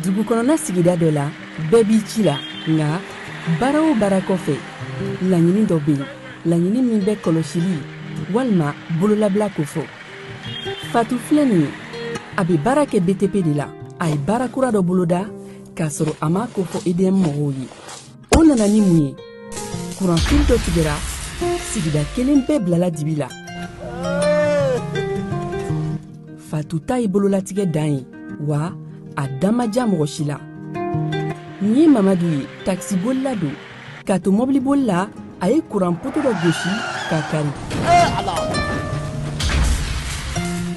Dugu kɔnɔna sigida dɔ la, bɛɛ b'i ci la, nka baara o baara kɔfɛ, laɲini dɔ bɛ yen, laɲini min bɛ kɔlɔsili walima bololabila kofɔ. Fatu filɛ nin ye, a bɛ baara kɛ BTP de la. A ye baara kura dɔ boloda k'a sɔrɔ a m'a kofɔ EDM mɔgɔw ye. O nana ni mun ye? Kuranfili dɔ tigɛra, sigida kelen bɛɛ bilala dibi la. Fatu ta ye bololatigɛ dan ye, wa a da ma diya mɔgɔ si la. Nin ye Mamadu ye, takisibolila don. K'a to mɔbiliboli la, a ye kuran poto dɔ gosi k'a kari.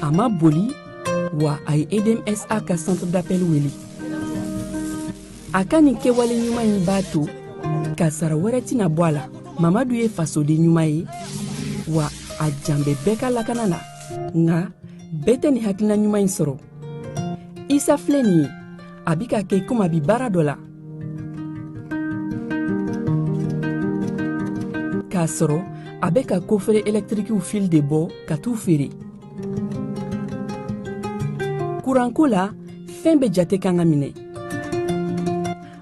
A ma boli, wa a ye EDMSA ka centre d'appel wele. A ka nin kɛwale ɲuman in b'a to kasara wɛrɛ tɛna bɔ a la. Mamadu ye fasoden ɲuman ye, wa a jan bɛ bɛɛ ka lakana la. Nka bɛɛ tɛ nin hakilina ɲuman in sɔrɔ. Isa filɛ nin ye, a bi ka kɛ komi a bi baara dɔ la, k'a sɔrɔ a bɛ ka kofere ɛlɛtirikiw fil de bɔ ka t'u feere. Kuranko la, fɛn bɛɛ jate kan ka minɛ.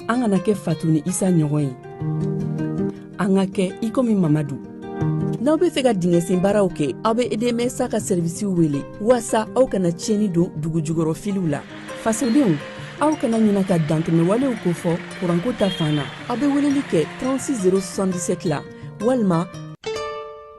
An kana kɛ Fatu ni Isa ɲɔgɔn ye, an ka kɛ i komi Mamadu. N'aw bɛ fɛ ka dingɛsen baaraw kɛ, aw bɛ EDMSA ka sɛrivisiw wele waasa aw kana tiɲɛni don dugujukɔrɔ filiw la. Fasodenw, aw kana ɲina ka dantɛmɛwalew kofɔ kuranko ta fan na. Aw bɛ weleli kɛ 36 077 la walima.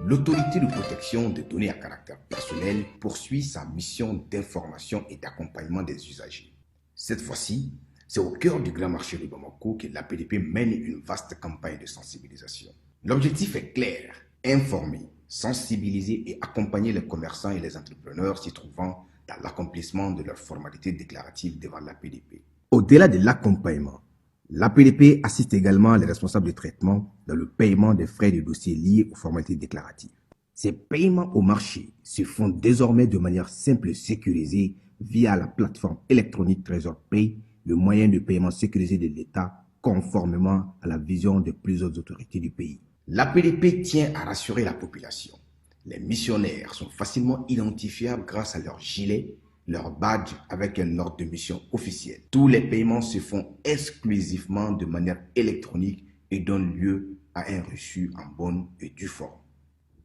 L'autorité de protection des données à caractère personnel poursuit sa mission d'information et d'accompagnement des usagers. Cette fois-ci, c'est au cœur du grand marché de Bamako que l'APDP mène une vaste campagne de sensibilisation. L'objectif est clair: informer, sensibiliser et accompagner les commerçants et les entrepreneurs s'y trouvant dans l'accomplissement de leurs formalités déclaratives devant l'APDP. Au-delà de l'accompagnement, l'APDP assiste également les responsables de traitement dans le paiement des frais de dossier liés aux formalités déclaratives. Ces paiements au marché se font désormais de manière simple et sécurisée via la plateforme électronique Trésor Pay, le moyen de paiement sécurisé de l'État conformément à la vision de plusieurs autorités du pays. L'APDP tient à rassurer la population. Les missionnaires sont facilement identifiables grâce à leur gilet, leur badge avec un ordre de mission officiel. Tous les paiements se font exclusivement de manière électronique et donnent lieu à un reçu en bonne et due forme.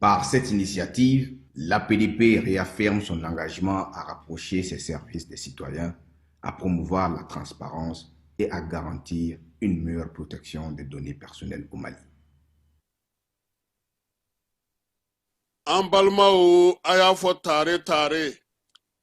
Par cette initiative, l'APDP réaffirme son engagement à rapprocher ses services des citoyens, à promouvoir la transparence et à garantir une meilleure protection des données personnelles au Mali. An balimaw, a y'a fɔ tare tare,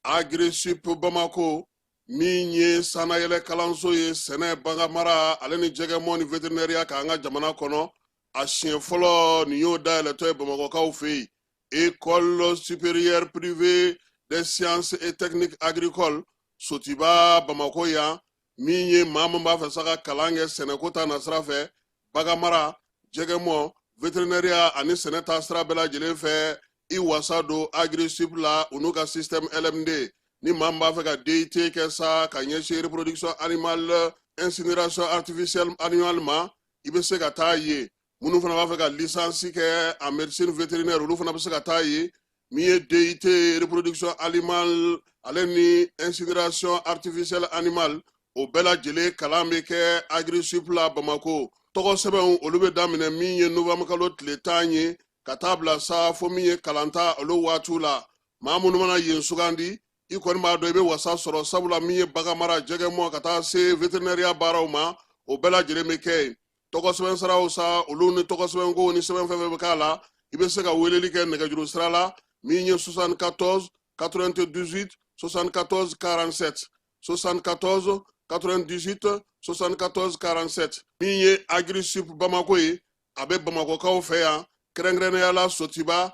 Agrisip Bamako min ye sannayɛlɛ kalanso ye sɛnɛ, baganmara ale ni jɛgɛmɔ ni veterinɛriya k'an ka jamana kɔnɔ, a siɲɛ fɔlɔ nin y'o dayɛlɛtɔ ye Bamakɔkaw fɛ yen. École supérieure privée des sciences et techniques agricoles Sotiba Bamako yan, min ye maa min b'a fɛ sa ka kalan kɛ sɛnɛko ta nasira fɛ, baganmara, jɛgɛmɔ, veterinɛriya ani sɛnɛ ta sira bɛɛ lajɛlen fɛ, i wasa don Agrisip la, u n'u ka système LMD. Ni maa min b'a fɛ ka DUT kɛ sa ka ɲɛsin reproduction animale, incinération artificielle animale ma, i bɛ se ka taa yen. Minnu fana b'a fɛ ka licence kɛ en médecine vétérinaire, olu fana bɛ se ka taa yen. Min ye DUT reproduction animale ale ni incinération artificielle animale, o bɛɛ lajɛlen kalan bɛ kɛ Agrisip la Bamako. Tɔgɔ sɛbɛnw, olu bɛ daminɛ min ye novembre kalo tile 10 ye ka taa bila sa fo min ye kalanta olu waatiw la. Maa minnu mana yen sugandi, i kɔni b'a dɔn i bɛ wasa sɔrɔ, sabula min ye baganmara, jɛgɛmɔ ka taa se veterinɛriya baaraw ma, o bɛɛ lajɛlen bɛ kɛ yen. Tɔgɔ sɛbɛn siraw sa, olu ni tɔgɔ sɛbɛnko ni sɛbɛn fɛn fɛn bɛ k'a la, i bɛ se ka weleli kɛ nɛgɛjuru sira la min ye 74 98 74 47, 74 98 74 47. Min ye Agrisip Bamako ye, a bɛ Bamakɔkaw fɛ yan. Kɛrɛnkɛrɛnnenya la Sotiba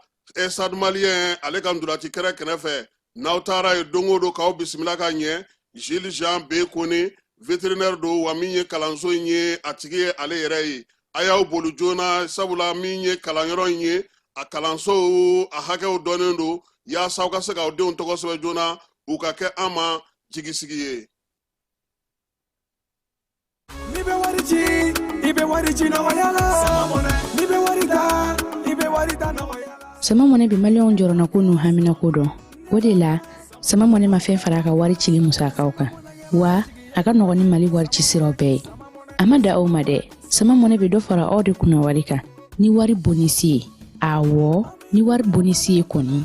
Stade Malien ale ka ntolaci kɛnɛ kɛrɛfɛ. N'aw taara yen don o don k'aw bisimila ka ɲɛ. Gilles Jean B Kone, vétérinaire don, wa min ye kalanso in ye a tigi ye ale yɛrɛ ye. A y'aw boli joona, sabula min ye kalanyɔrɔ in ye, a kalansow a hakɛw dɔnnen don, yaasa aw ka se k'aw denw tɔgɔ sɛbɛn joona, u ka kɛ an ma jigisigi ye. N'i bɛ wari ci, i bɛ wari ci nɔgɔya la. N'i bɛ wari ta, i bɛ wari ta nɔgɔya la. Sama Mɔnɛ bɛ maliyɛnw jɔrɔnako n'u haminako dɔn. O de la, Sama Mɔnɛ ma fɛn fara a ka wari cili musakaw kan, wa a ka nɔgɔn ni Mali wari ci siraw bɛɛ ye. A ma dan o ma dɛ, Sama Mɔnɛ bɛ dɔ fara aw de kunna wari kan ni wari bonisi ye. Awɔ, ni wari bonisi ye kɔni.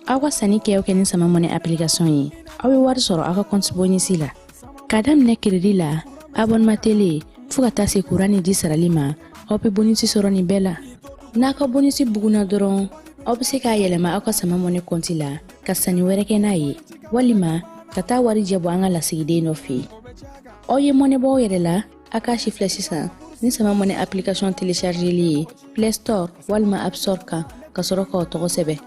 Aw ka sanni kɛ o kɛ ni Sama Mɔnɛ application ye, aw bɛ wari sɔrɔ aw ka compte bonisi la. K'a daminɛ crédit la, abonnement télé, fo ka taa se kuran ni ji sarali ma, aw bɛ bonisi sɔrɔ nin bɛɛ la. N'a ka bonisi bugunna dɔrɔn, aw bɛ se k'a yɛlɛma aw ka Sama Mɔnɛ kɔnti la ka sanni wɛrɛ kɛ n'a ye, walima ka taa warijɛ bɔ an ka lasigiden dɔ fɛ yen. Aw ye mɔnɛ bɔ aw yɛrɛ la, a k'a si filɛ sisan ni Sama Mɔnɛ application téléchargeli ye Play Store walima App Store kan, ka sɔrɔ k'aw tɔgɔ sɛbɛn.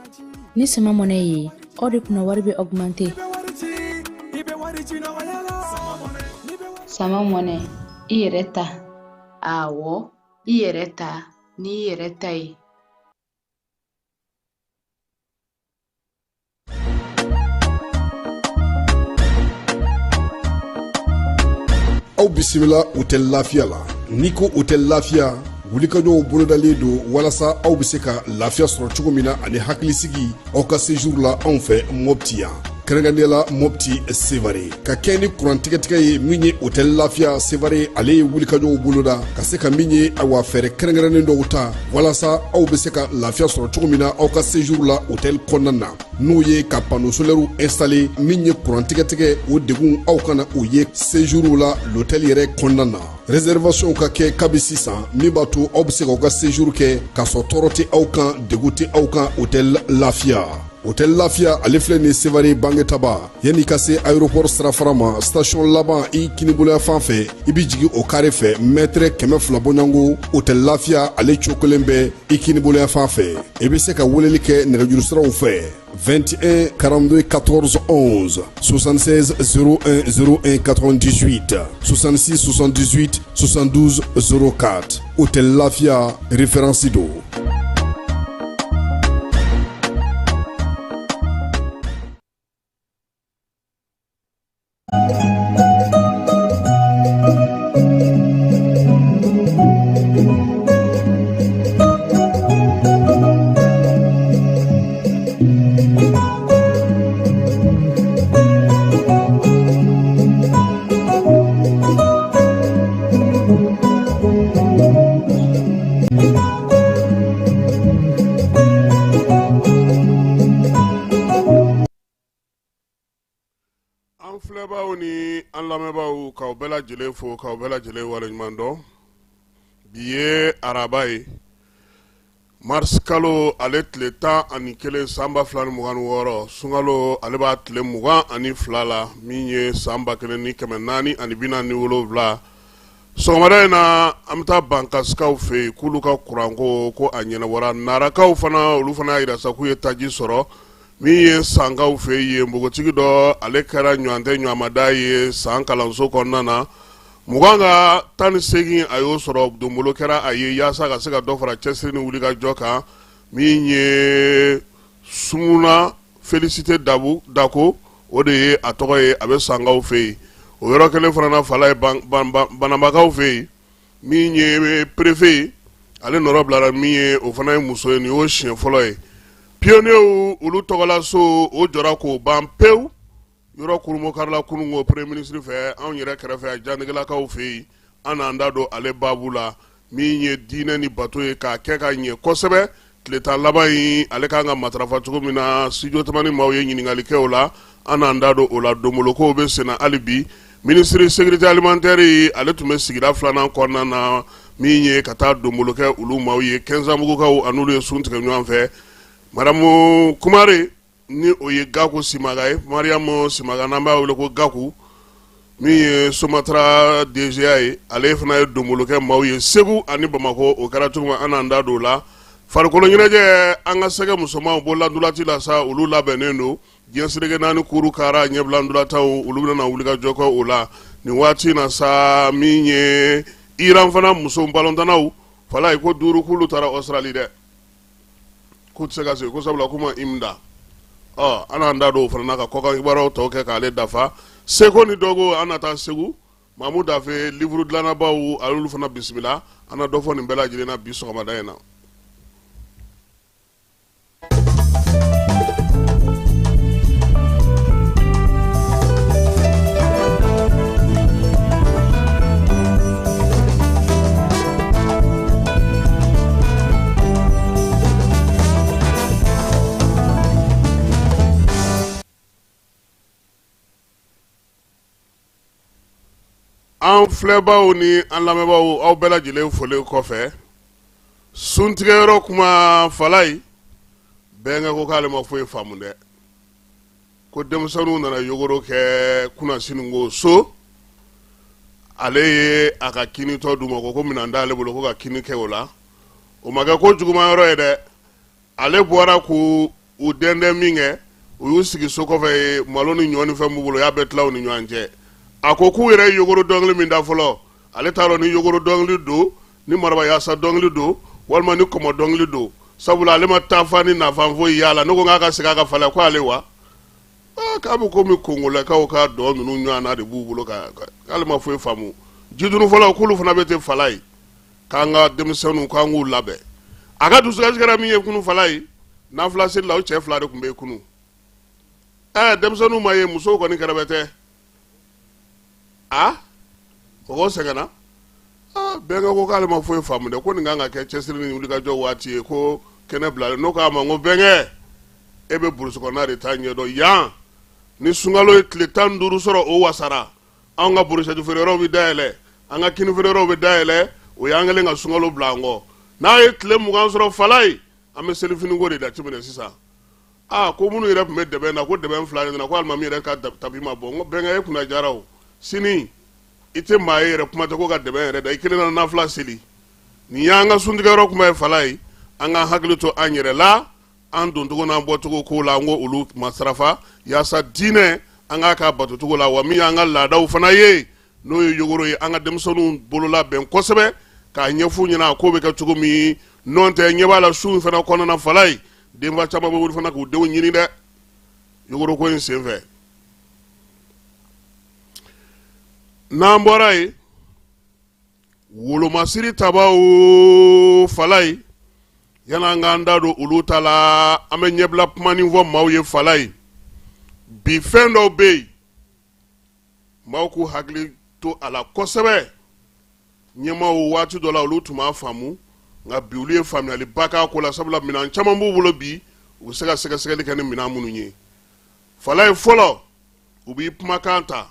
Ni Sama Mɔnɛ ye, aw de kunna wari bɛ augmenter. Sama Mɔnɛ, i yɛrɛ ta. Awɔ, i yɛrɛ ta n'i yɛrɛ ta ye. Aw bisimila Hôtel Lafiya la. N'i ko Hôtel Lafiya, wulikajɔw bolodalen don walasa aw bɛ se ka lafiya sɔrɔ cogo min na ani hakilisigi aw ka séjour la anw fɛ Mopti yan, kɛrɛnkɛrɛnnenya la Mopti Sevare. Ka kɛ ni kuran tigɛtigɛ ye, min ye Hôtel Lafiya Sevare, ale ye wulikajɔw boloda ka se ka min ye, awa, fɛɛrɛ kɛrɛnkɛrɛnnen dɔw ta walasa aw bɛ se ka lafiya sɔrɔ cogo min na aw ka séjour la hôtel kɔnɔna na, n'o ye ka panneau solaire installé. Min ye kuran tigɛtigɛ, o degun aw kana o ye séjour la l'hôtel yɛrɛ kɔnɔna na. Réservation ka kɛ kabi sisan, min b'a to aw bɛ se k'aw ka séjour kɛ k'a sɔrɔ tɔɔrɔ tɛ aw kan, degun tɛ aw kan. Hôtel Lafiya, Hôtel Lafiya, ale filɛ nin Sevare Bangetaba, yanni ka se aéroport sirafara ma, station laban i kiniboloya fan fɛ, i bɛ jigin o carré fɛ, mètre 200 bɔɲɔgɔnko, Hôtel Lafiya ale cokolen bɛ i kiniboloya fan fɛ. I bɛ se ka weleli kɛ nɛgɛjuru siraw fɛ: 21 42 14 11, 76 01 01 98, 66 78 72 04. Hôtel Lafia, référence don. An filɛbaaw ni an lamɛnbaaw, k'aw bɛɛ lajɛlen fo, k'aw bɛɛ lajɛlen waleɲuman dɔn. Bi ye araba ye, mars kalo ale tile 11 san 2026, sunkalo ale b'a tile 22 la, min ye san 1447. Sɔgɔmada in na, an bɛ taa Bankasikaw fɛ yen, k'olu ka kuranko ko a ɲɛnabɔra. Narakaw fana, olu fana y'a jira sa k'u ye taji sɔrɔ. Min ye Sankaw fɛ yen, npogotigi dɔ ale kɛra ɲɔgɔn tɛ ɲɔgɔnmada ye san kalanso kɔnɔna na, 20 ka 18 a y'o sɔrɔ. Donbolo kɛra a ye yaasa ka se ka dɔ fara cɛsiri ni wulikajɔ kan. Min ye Sumuna Félicité Dabu Dako, o de ye a tɔgɔ ye, a bɛ Sankaw fɛ yen. O yɔrɔ kelen fana na, fala ye Banabakaw fɛ yen, min ye préfet ye, ale nɔrɔ bilara min ye, o fana ye muso ye. Nin y'o siɲɛ fɔlɔ ye. Pionniers olu tɔgɔlaso, o jɔra k'o ban pewu yɔrɔ kurunbonkarila kununko premier ministre fɛ, anw yɛrɛ kɛrɛfɛ yan, Jandegelakaw fɛ yen. An n'an da don ale baabu la, min ye diinɛ ni bato ye k'a kɛ ka ɲɛ kosɛbɛ. Tile 10 laban in ale kan ka matarafa cogo min na, studio tamani maaw ye ɲininkali kɛ o la, an n'an da don o la. Donbolokow bɛ senna hali bi. Ministre sécurité alimentaire, ale tun bɛ sigida filanan kɔnɔna na, min ye ka taa donbolo kɛ olu maaw ye. Kɛnzanbugukaw, a n'olu ye sun tigɛ ɲɔgɔn fɛ. Madamu Kumare, ni o ye Gaku Simaga ye, Mariam Simaga, n'an b'a wele ko Gaku, min ye Somatra DGA ye, ale fana ye donbolo kɛ maaw ye Segu ani Bamakɔ. O kɛra cogo min, an n'an da don o la. Farikolo ɲɛnajɛ, an ka sɛgɛ musomanw bolola ntolaci la sa, olu labɛnnen don diɲɛ seleke naani kuru kara ɲɛbila ntolatanw, olu bɛna wulikajɔ kɛ o la nin waati na sa. Min ye Iran fana muso balontannaw, Falayi, ko duuru k'olu taara Australie dɛ, k'u tɛ se ka segin ko sabula k'u ma hymne da. Ɔ, an n'an da don o fana na ka kɔkan kibaruyaw tɔw kɛ k'ale dafa. Seko ni dɔnko, an na taa Segu, Mamu Dafe livre dilannabaw, a y'olu fana bisimila. An na dɔ fɔ nin bɛɛ lajɛlen na bi sɔgɔmada in na. An filɛbaw ni an lamɛnbaaw, aw bɛɛ lajɛlen folen kɔfɛ, suntigɛyɔrɔ kuma, Falayi, bɛnkɛ ko k'ale ma foyi faamu dɛ, ko denmisɛnninw nana yogoro kɛ kunasini ko so. Ale ye a ka kinitɔ d'u ma, ko minɛn t'ale bolo, ko ka kini kɛ o la. O ma kɛ ko juguman yɔrɔ ye dɛ. Ale bɔra k'u u dɛndɛn min kɛ, u y'u sigi so kɔfɛ ye, malo ni ɲɔ ni fɛn b'u bolo, u y'a bɛɛ tila u ni ɲɔgɔn cɛ. A ko k'u yɛrɛ ye yogoro dɔnkili min da fɔlɔ, ale t'a dɔn ni yogoro dɔnkili don, ni maraba yaasa dɔnkili don, walima ni kɔmɔ dɔnkili don, sabula ale ma taafan ni nafan foyi y'a la. Ne ko k'a ka segin a kan, Falayi, ko ale wa k'a bɛ komi kongolakaw ka dɔn ninnu ɲɔgɔn na de b'u bolo, k'ale ma foyi faamu. Jidunu fɔlɔ, k'olu fana bɛ ten, Falayi, k'an ka denmisɛnninw, k'an k'u labɛn. A ka dusukasi kɛra min ye kunu, Falayi, nafila seli la, o cɛ fila de tun bɛ yen kunu. Ɛɛ, denmisɛnninw ma ye, musow kɔni kɛrɛfɛ tɛ. A mɔgɔw sɛgɛnna. Aa, bɛnkɛ ko k'ale ma foyi faamu dɛ, ko nin kan ka kɛ cɛsiri ni wulikajɔ waati ye, ko kɛnɛ bilalen. N'o k'a ma, n ko bɛnkɛ, e bɛ burusi kɔnɔna de ta ɲɛdɔn yan. Ni sunkalo ye tile 15 sɔrɔ, o wasara, anw ka burusɛti feereyɔrɔw bɛ dayɛlɛ, an ka kini feereyɔrɔw bɛ dayɛlɛ. O y'an kɛlen ka sunkalo bila an kɔ. N'a ye tile 20 sɔrɔ, Falayi, an bɛ selifiniko de jateminɛ sisan. Aa, ko minnu yɛrɛ tun bɛ dɛbɛn na, ko dɛbɛn fila de nana, ko alimami yɛrɛ ka tapi ma bɔ. N ko bɛnkɛ, e kunna jara o. Sini i tɛ maa ye yɛrɛ, kuma tɛ ko ka dɛbɛn yɛrɛ da, i kelen na nafila seli. Nin y'an ka suntigɛyɔrɔ kuma ye, Falayi. An ka hakili to an yɛrɛ la, an doncogo n'an bɔcogo ko la, an ko olu matarafa yaasa diinɛ an k'a k'a batocogo la. Wa min y'an ka laadaw fana ye, n'o ye yogoro ye, an ka denmisɛnninw bolola bɛn kosɛbɛ k'a ɲɛf'u ɲɛna a ko bɛ kɛ cogo min. N'o tɛ, ɲɛ b'a la su in fana kɔnɔna na, Falayi, denfa caman bɛ wuli fana k'u denw ɲini dɛ yogoro ko in senfɛ. N'an bɔra yen, wolomasiri tabaw, Falayi, yan'an k'an da don olu ta la, an bɛ ɲɛbila kumanin fɔ maaw ye, Falayi. Bi fɛn dɔw bɛ yen, maaw k'u hakili to a la kosɛbɛ. Ɲɛmaaw, waati dɔ la olu tun b'a faamu, nka bi olu ye faamuyaliba k'a ko la, sabula minɛn caman b'u bolo bi, u bɛ se ka sɛgɛsɛgɛli kɛ ni minɛn minnu ye, Falayi. Fɔlɔ, u b'i kumakan ta,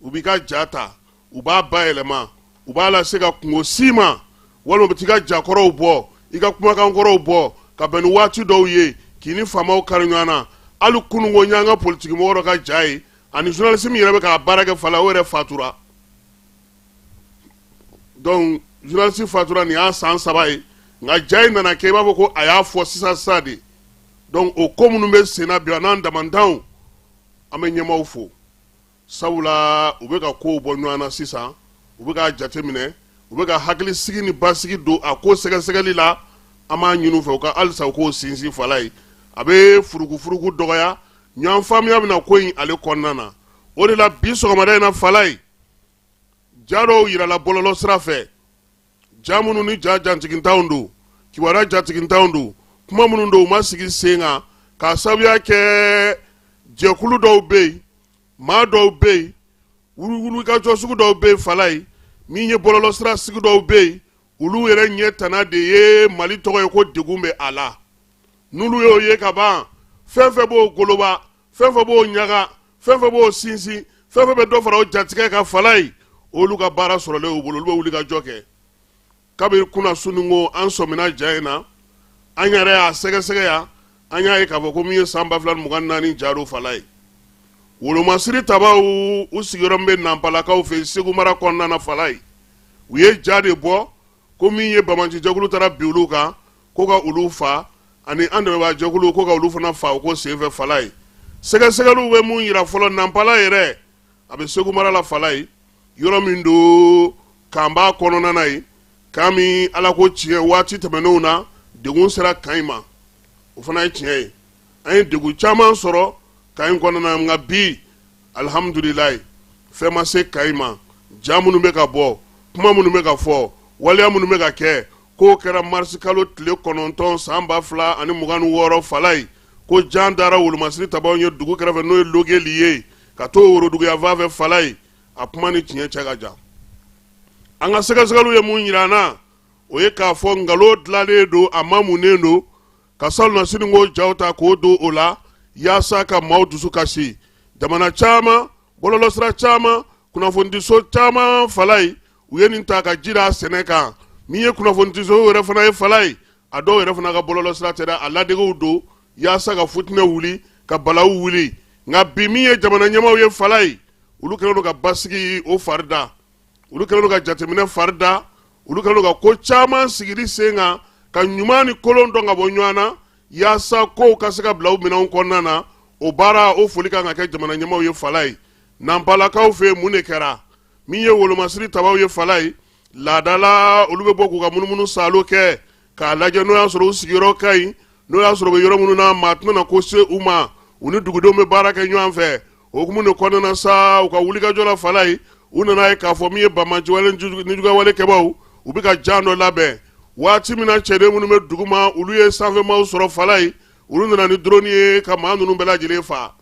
u b'i ka ja ta, u b'a bayɛlɛma, u b'a lase ka kungo si ma, walima u bɛ t'i ka jakɔrɔw bɔ, i ka kumakan kɔrɔw bɔ ka bɛn ni waati dɔw ye k'i ni faamaw kari ɲɔgɔn na. Hali kununko, n y'an ka politikimɔgɔ dɔ ka ja ye, ani journaliste min yɛrɛ bɛ k'a baara kɛ, Falayi, o yɛrɛ fatura. Donc journaliste fatura nin y'a san 3 ye, nka ja in nana kɛ i b'a fɔ ko a y'a fɔ sisan sisan de. Donc o ko minnu bɛ sen na bi, a n'an damantanw, an bɛ ɲɛmaaw fo, sabula u bɛ ka kow bɔ ɲɔgɔn na sisan, u bɛ k'a jateminɛ, u bɛ ka hakili sigi ni basigi don a ko sɛgɛsɛgɛli la. An b'a ɲini u fɛ u ka halisa u k'o sinsin, Falayi. A bɛ furukufuruku dɔgɔya, ɲɔgɔn faamuya bɛna ko in ale kɔnɔna na. O de la bi sɔgɔmada in na, Falayi, ja dɔw yirala bɔlɔlɔ sira fɛ, ja minnu ni ja jantigintanw don, kibaruya jatigintanw don, kuma minnu don, u ma sigi sen kan, k'a sababuya kɛ jɛkulu dɔw bɛ yen, maa dɔw bɛ yen, wulikajɔ sugu dɔw bɛ yen, Falayi, min ye bɔlɔlɔ sira sigi dɔw bɛ yen, olu yɛrɛ ɲɛ tana de ye Mali tɔgɔ ye, ko degun bɛ a la. N'olu y'o ye ka ban, fɛn fɛn b'o goloba, fɛn fɛn b'o ɲaga, fɛn fɛn b'o sinsin, fɛn fɛn bɛ dɔ fara o jatigɛ kan, Falayi, olu ka baara sɔrɔlen u bolo, olu bɛ wuli ka jɔ kɛ. Kabini kunasini ko an sɔmina ja in na, an yɛrɛ y'a sɛgɛsɛgɛ yan, an y'a ye k'a fɔ ko min ye san 2024 ja don, Falayi. Wolomasiri tabaw, u sigiyɔrɔ min bɛ Nanpalakaw fɛ yen Segu mara kɔnɔna na, Falayi, u ye ja de bɔ ko min ye banbaanci jɛkulu taara bin olu kan. ko ka olu fa ani an dɛmɛbaajɛkulu ko ka olu fana fa o ko senfɛ Falaye. Sɛgɛsɛgɛliw bɛ mun yira fɔlɔ, Nanpala yɛrɛ a bɛ Segu mara la Falaye, yɔrɔ min don kanba kɔnɔna na yen, kan min Ala ko tiɲɛ waati tɛmɛnenw na degun sera kan in ma, o fana ye tiɲɛ ye. An ye degun caman sɔrɔ kan in kɔnɔna na, nka bi alihamudulilayi fɛn ma se kan in ma. Ja minnu bɛ ka bɔ, kuma minnu bɛ ka fɔ, waleya minnu bɛ ka kɛ, k'o kɛra marisi kalo tile 9 san 2026 Falaye, ko jan dara wolomasiri tabaw ye dugu kɛrɛfɛ, n'o ye Logeli ye, ka t'o woroduguyanfan fɛ Falaye. A kuma ni tiɲɛ cɛ ka jan. An ka sɛgɛsɛgɛliw ye mun yira an na, o ye k'a fɔ nkalon dilannen don, a mamunen don ka salonnasini ko jaw ta k'o don o la yaasa ka maaw dusu kasi. Jamana caman, bɔlɔlɔsira caman, kunnafonidiso caman Falaye, u ye nin ta ka ji da sɛnɛ kan. Min ye kunnafonidiso yɛrɛ fana ye Falaye, a dɔw yɛrɛ fana ka bɔlɔlɔsira tɛ dɛ, a ladegew don yaasa ka futinɛ wuli, ka balawu wuli. Nka bi min ye jamana ɲɛmaaw ye Falaye, olu kɛlen don ka basigi o fari da, olu kɛlen don ka jateminɛ fari da, olu kɛlen don ka ko caman sigili sen kan ka ɲuman ni kolon dɔn ka bɔ ɲɔgɔn na yaasa kow ka se ka bila u minɛnw kɔnɔna na. O baara, o foli kan ka kɛ jamana ɲɛmaaw ye Falaye. Nanpalakaw fɛ yen, mun de kɛra? Min ye wolomasiri tabaw ye Falaye, laadala olu bɛ bɔ k'u ka munumunu saalo kɛ k'a lajɛ n'o y'a sɔrɔ u sigiyɔrɔ ka ɲi, n'o y'a sɔrɔ u bɛ yɔrɔ minnu na maa tɛna na ko se u ma, u ni dugudenw bɛ baara kɛ ɲɔgɔn fɛ. O hukumu de kɔnɔna na sa, u ka wulikajɔ la Falaye, u nana ye k'a fɔ min ye banbaanciwale nijuguyawale kɛbaaw, u bɛ ka jan dɔ labɛn. Waati min na cɛden minnu bɛ duguma, olu ye sanfɛmaaw sɔrɔ Falaye, olu nana ni drone ye ka maa ninnu bɛɛ lajɛlen fa,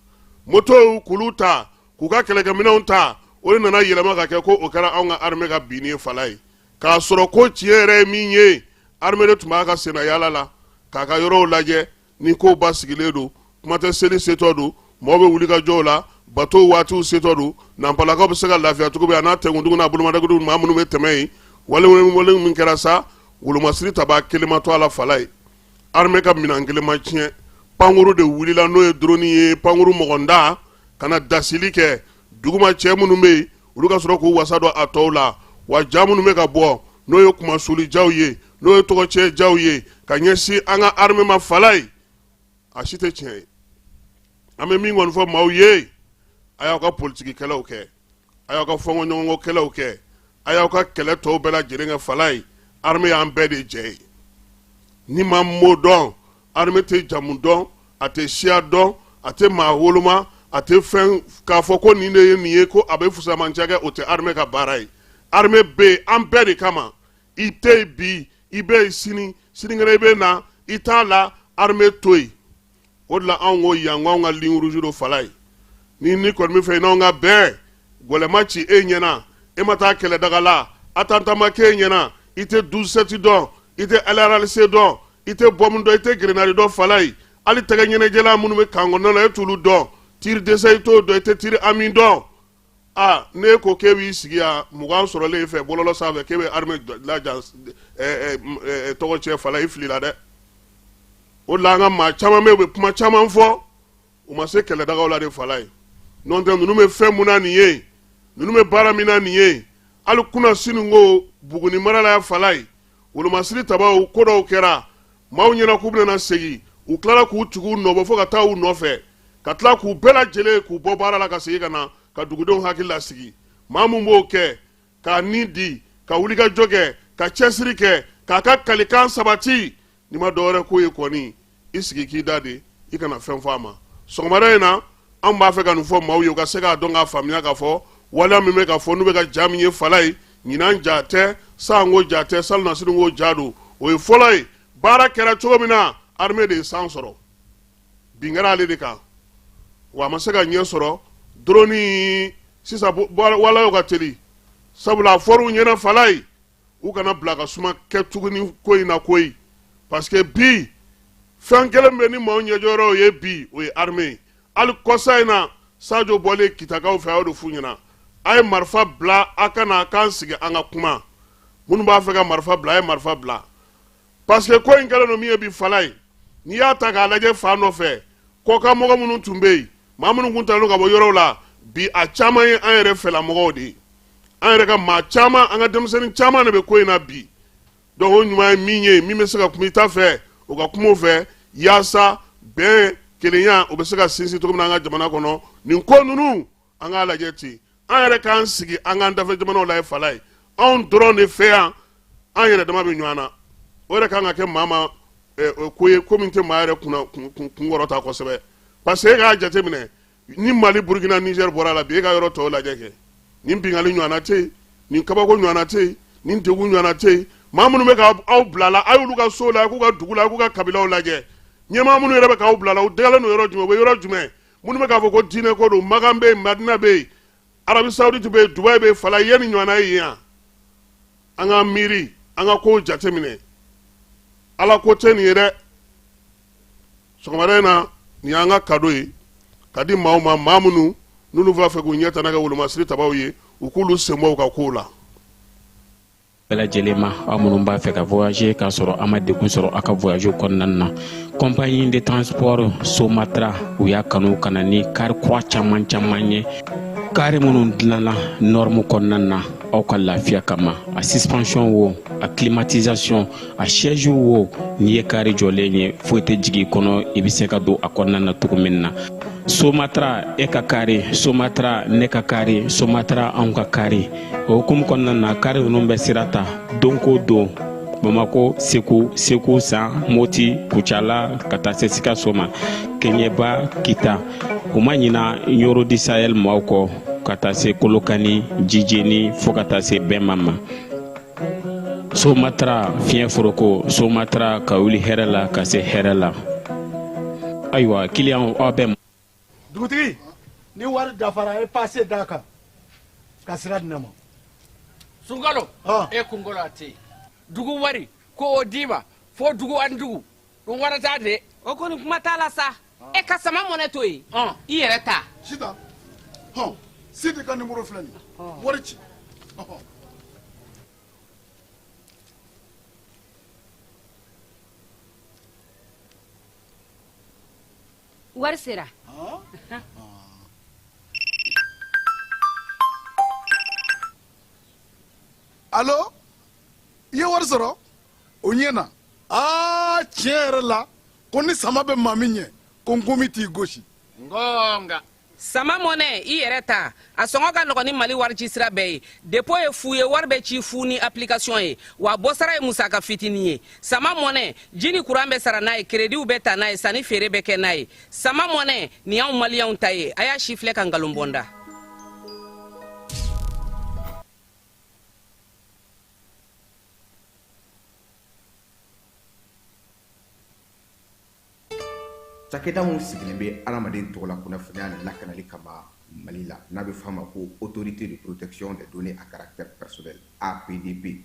motow k'olu ta, k'u ka kɛlɛkɛminɛnw ta. O de nana yɛlɛma ka kɛ ko o kɛra anw ka armée ka binni ye Falaye, k'a sɔrɔ ko tiɲɛ yɛrɛ ye min ye, armée de tun b'a ka senna yaala la k'a ka yɔrɔw lajɛ ni kow basigilen don. Kuma tɛ, seli setɔ don, mɔgɔw bɛ wuli ka jɔw la, bato waatiw setɔ don, Nanpalakaw bɛ se ka lafiya cogo min, a n'a tɛnkundugu n'a bolomadɛgɛdugu maa minnu bɛ tɛmɛ yen. Wale wale min kɛra sa, wolomasiri tabaa kelen ma to a la Falaye, armée ka minɛn kelen ma tiɲɛ. Pankuru de wulila, n'o ye drone ye, pankuru mɔgɔnda ka na dasili kɛ duguma. Cɛ minnu bɛ yen, olu ka sɔrɔ k'u wasa don a tɔw la. Wa ja minnu bɛ ka bɔ, n'o ye kumasuli jaw ye, n'o ye tɔgɔcɛ jaw ye ka ɲɛsin an ka armée ma Falaye, a si tɛ tiɲɛ ye. An bɛ min kɔni fɔ maaw ye, a y'aw ka politiki kɛlɛw kɛ, a y'aw ka fɔnkɔɲɔgɔnkɔ kɛlɛw kɛ, a y'aw ka kɛlɛ tɔw bɛɛ lajɛlen kɛ Falaye, armée y'an bɛɛ de jɛ ye. Ni maa min m'o dɔn, armée tɛ jamu dɔn, a tɛ siya dɔn, a tɛ maa woloma, a tɛ fɛn k'a fɔ ko nin de ye nin ye, ko a bɛ fusamanciya kɛ, o tɛ armée ka baara ye. Armée bɛ yen an bɛɛ de kama. I tɛ yen bi, i bɛ yen sini, sinikɛnɛ i bɛ na, i t'a la, armée to yen. O de la anw ko yan ko anw ka ligne rouge don Falaye. Ni ni kɔni bɛ fɛ i n'anw ka bɛn, gɛlɛ ma ci e ɲɛna, e ma taa kɛlɛdaga la, attentat ma k'e ɲɛna, i tɛ 12-7 dɔn, i tɛ LRLC dɔn, i tɛ bombe dɔn, i tɛ grenade dɔn Falaye, hali tɛgɛ ɲɛnajɛla minnu bɛ camp kɔnɔna na, e t'olu dɔn, tir d'essai i t'o dɔn, i tɛ tir ami dɔn. Aa, n'e ko k'e b'i sigi yan 20 sɔrɔlen e fɛ bɔlɔlɔ sanfɛ k'e bɛ armée lajan tɔgɔ tiɲɛ Falaye, i filila dɛ. O de la an ka maa caman bɛ yen, u bɛ kuma caman fɔ, u ma se kɛlɛdagaw la de Falaye. N'o tɛ, ninnu bɛ fɛn mun na nin ye, ninnu bɛ baara min na nin ye, hali kunasini ko Buguni mara la yan Falaye, wolomasiri tabaw ko dɔw kɛra maaw ɲɛna k'u bɛna segin, u tilala k'u tigiw nɔbɔ fo ka taa u nɔfɛ, ka tila k'u bɛɛ lajɛlen k'u bɔ baara la ka segin ka na ka dugudenw hakili lasigi. Maa min b'o kɛ k'a ni di, ka wulikajɔ kɛ, ka cɛsiri kɛ, k'a ka kalikan sabati, n'i ma dɔwɛrɛ k'o ye kɔni, i sigi k'i da de, i kana fɛn fɔ a ma. Sɔgɔmada in na, an b'a fɛ ka nin fɔ maaw ye, u ka se k'a dɔn k'a faamuya k'a fɔ waleya min bɛ ka fɔ, n'u bɛ ka ja min ye Falaye, ɲinan ja tɛ, sanko ja tɛ, salonnasini ko ja don. O ye fɔlɔ ye. Baara kɛra cogo min na, armée de ye san sɔrɔ, bin kɛra ale de kan, wa a ma se ka ɲɛ sɔrɔ. Drone sisan waleyaw ka teli, sabula a fɔr'u ɲɛna Falaye, u kana bila ka suma kɛ tuguni ko in na koyi, parce que bi fɛn kelen bɛ ni maaw ɲɛjɔyɔrɔw ye bi, o ye armée ye. Hali kɔsa in na, Sajo bɔlen Kitakaw fɛ, a y'o de f'u ɲɛna: a ye marifa bila, a ka na k'an sigi an ka kuma. Minnu b'a fɛ ka marifa bila, a ye marifa bila, parce que ko in kɛlen don min ye bi Falaye, n'i y'a ta k'a lajɛ fan dɔ fɛ, kɔkan mɔgɔ minnu tun bɛ yen, maa minnu tun talen ka bɔ yɔrɔw la, bi a caman ye an yɛrɛ fɛla mɔgɔw de ye. An yɛrɛ ka maa caman, an ka denmisɛnnin caman de bɛ ko in na bi. Donc o ɲuman ye min ye, min bɛ se ka kuma i ta fɛ, o ka kuma o fɛ, yaasa bɛn, kelenya, o bɛ se ka sinsin cogo min na an ka jamana kɔnɔ. Nin ko ninnu, an k'a lajɛ ten, an yɛrɛ k'an sigi, an k'an dafɛ jamanaw lajɛ. Falaye, anw dɔrɔn de fɛ yan, an yɛrɛ dama bɛ ɲɔgɔn na. O yɛrɛ kan ka kɛ maa ma ko ye, ko min tɛ maa yɛrɛ kunna kunkɔrɔta kosɛbɛ, parce que e k'a jateminɛ, ni Mali, Burukina, Niger bɔra la bi, e ka yɔrɔ tɔw lajɛ kɛ, nin binkanni ɲɔgɔnna tɛ yen, nin kabako ɲɔgɔnna tɛ yen, nin degun ɲɔgɔnna tɛ yen. Maa minnu bɛ ka aw bila la, a y'olu ka so la, k'u ka dugu la, k'u ka kabilaw lajɛ. Ɲɛmaa minnu yɛrɛ bɛ k'aw bila la, u dagalen don yɔrɔ jumɛn? U bɛ yɔrɔ jumɛn? Minnu bɛ k'a fɔ ko diinɛ ko don, Makan bɛ yen, Madina bɛ yen, Arabi Saoudite bɛ yen, Dubayi bɛ yen. Falaye, ye nin ɲɔgɔnna ye yan. An ka miiri, an ka kow jateminɛ. Ala ko tɛ nin ye dɛ. Sɔgɔmada in na, nin y'an ka kado ye ka di maaw ma, maa minnu n'olu b'a fɛ k'u ɲɛ tana kɛ wolomasiri tabaw ye, u k'olu senbɔ u ka kow la. Bɛɛ lajɛlen ma, aw minnu b'a fɛ ka voyager k'a sɔrɔ a ma degun sɔrɔ a ka voyage kɔnɔna na, compagnie de transport Somatra, u y'a kanu ka na ni kari kura caman caman ye, kari minnu dilanna norme kɔnɔna na aw ka lafiya kama. A suspension wo, a climatisation, a siège wo, n'i ye kari jɔlen ye, foyi tɛ jigin i kɔnɔ, i bɛ se ka don a kɔnɔna na cogo min na. Somatra, e ka kari, Somatra, ne ka kari, Somatra, anw ka kari. O hukumu kɔnɔna na, kari ninnu bɛ sira ta don ko don, Bamako, Segu, Segu San, Moti, Kucala, ka taa se Sikaso ma, Keɲeba, Kita. U ma ɲina Ɲoro du Sahel maaw kɔ, ka taa se Kolokani, Jijeni, fo ka taa se Bɛnma ma. Somatra, fiɲɛ foroko, Somatra, ka wuli hɛrɛ la ka se hɛrɛ la. Ayiwa, kiliyanw, aw bɛ Dugutigi, ni wari dafara, e pase d'a kan ka sira di ne ma. Sunkalo, e kunkolo a tɛ yen. Dugu wari ko o d'i ma fo dugu ani dugu ɗum warata de. O kɔni, kuma t'a la sa. E ka sama mɔnɛ to yen, i yɛrɛ ta. Sitan, hɔn, Sidi ka nimoro filɛ nin ye, wari ci. Wari sera. Alo, i ye wari sɔrɔ, o ɲɛna. Aa, tiɲɛ yɛrɛ la, ko ni sama bɛ maa min ɲɛ, ko nkomi t'i gosi. Ngonga. Sama mɔnɛ, i yɛrɛ ta, a sɔngɔ ka nɔgɔn ni Mali warici sira bɛɛ ye. Dépôt ye fu ye, wari bɛ ci fu ni application ye, wa bɔsara ye musaka fitinin ye. Sama mɔnɛ, ji ni kuran bɛ sara n'a ye, kerediw bɛ ta n'a ye, sanni feere bɛ kɛ n'a ye. Sama mɔnɛ, nin y'anw Maliyɛnw ta ye. A y'a si filɛ ka nkalon bɔ n da. Cakɛda min sigilen bɛ adamaden tɔgɔla kunnafoniya lakanali kama Mali la, n'a bɛ f'a ma ko Autorité de protection des données à caractère personnel, APDP,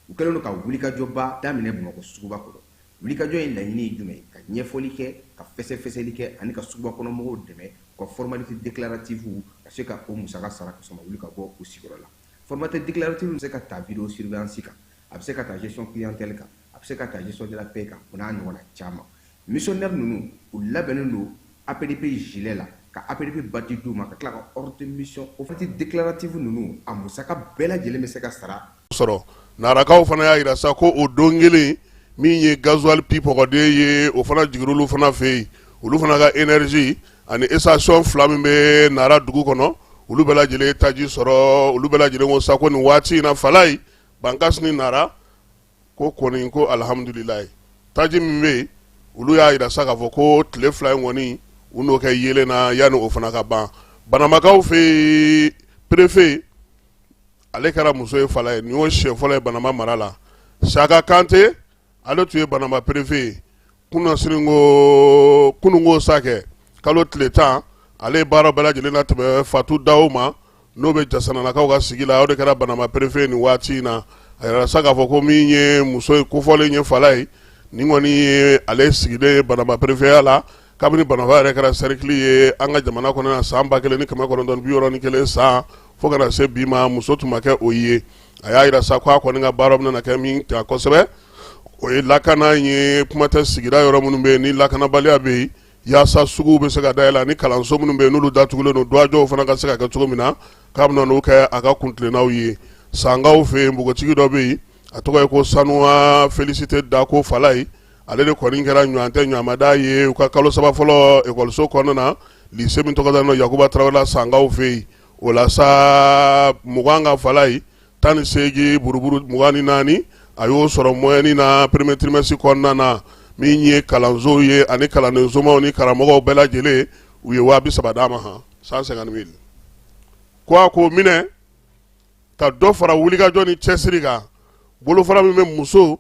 u kɛlen don ka wulikajɔba daminɛ Bamakɔ suguba kɔnɔ. Wulikajɔ in laɲini ye jumɛn ye? Ka ɲɛfɔli kɛ, ka fɛsɛfɛsɛli kɛ ani ka suguba kɔnɔ mɔgɔw dɛmɛ u ka formalité déclarative ka se ka o musaka sara ka sɔrɔ wuli ka bɔ u sigiyɔrɔ la. Formalité déclarative bɛ se ka ta vidéo surveillance kan, a bɛ se ka ta gestion clientèle kan, a bɛ se ka ta gestion de la paie kan, o n'a ɲɔgɔnna caman. Missionnaire ninnu, u labɛnnen don APDP gilet la, ka APDP badge d'u ma, ka tila ka ordre de mission. O formalité déclarative ninnu, a musaka bɛɛ lajɛlen bɛ se ka sara. Sɔrɔ Narakaw fana y'a jira sa ko o don kelen min ye gasoil pipɔgɔden ye, o fana jigir'olu fana fɛ yen. Olu fana ka énergie ani station fila min bɛ Nara dugu kɔnɔ, olu bɛɛ lajɛlen taji sɔrɔ. Olu bɛɛ lajɛlen ko sa ko nin waati in na, Falaye, Bankas ni Nara, ko kɔni ko alihamudulilayi, taji min bɛ yen, olu y'a jira sa k'a fɔ ko tile 2 in kɔni, u n'o kɛ yeelen na yanni o fana ka ban. Banamakaw fɛ yen, préfet ale kɛra muso ye. Falaye, nin y'o siɲɛ fɔlɔ ye Banama mara la. Saka Kante, ale tun ye Banama préfet ye kunasini ko kununko sa kɛ kalo tile 10, ale ye baara bɛɛ lajɛlen latɛmɛ Fatu Dawo ma, n'o bɛ Jasanalakaw ka sigi la. O de kɛra Banama préfet nin waati in na. A yɛrɛ sa k'a fɔ ko min ye muso ye kofɔlen ye, Falaye, nin kɔni ye ale sigilen ye Banama préfetya la kabini Banama yɛrɛ kɛra cercle ye an ka jamana kɔnɔ yan san 1961 san, fo ka na se bi ma, muso tun ma kɛ o ye. A y'a jira sa ko a kɔni ka baara bɛna kɛ min ta kosɛbɛ, o ye lakana ye. Kuma tɛ sigida yɔrɔ minnu bɛ yen ni lakanabaliya bɛ yen, yaasa suguw bɛ se ka dayɛlɛ, ani kalanso minnu bɛ yen n'olu datugulen don, duwajɔw fana ka se ka kɛ cogo min na, k'a bɛna n'o kɛ a ka kuntilennaw ye. Sankaw fɛ yen, npogotigi dɔ bɛ yen, A tɔgɔ ye ko Sanuwa Félicité Dako Falayi. Ale de kɔni kɛra ɲɔgɔn tɛ ɲɔgɔnmada ye u ka kalo saba fɔlɔ ekɔliso kɔnɔna na, lycée min tɔgɔ dalen don Yakuba Tarawele la Sankaw fɛ yen. O la sa, 20 ka Falayi, 18 buruburu 24, a y'o sɔrɔ moyenne na premier trimestre kɔnɔna na. Min ye kalansow ye ani kalanden somaw ni karamɔgɔw bɛɛ lajɛlen, u ye 30.000 d'a ma, han, 150 000, ko a k'o minɛ ka dɔ fara wulikajɔ ni cɛsiri kan. Bolofara min bɛ muso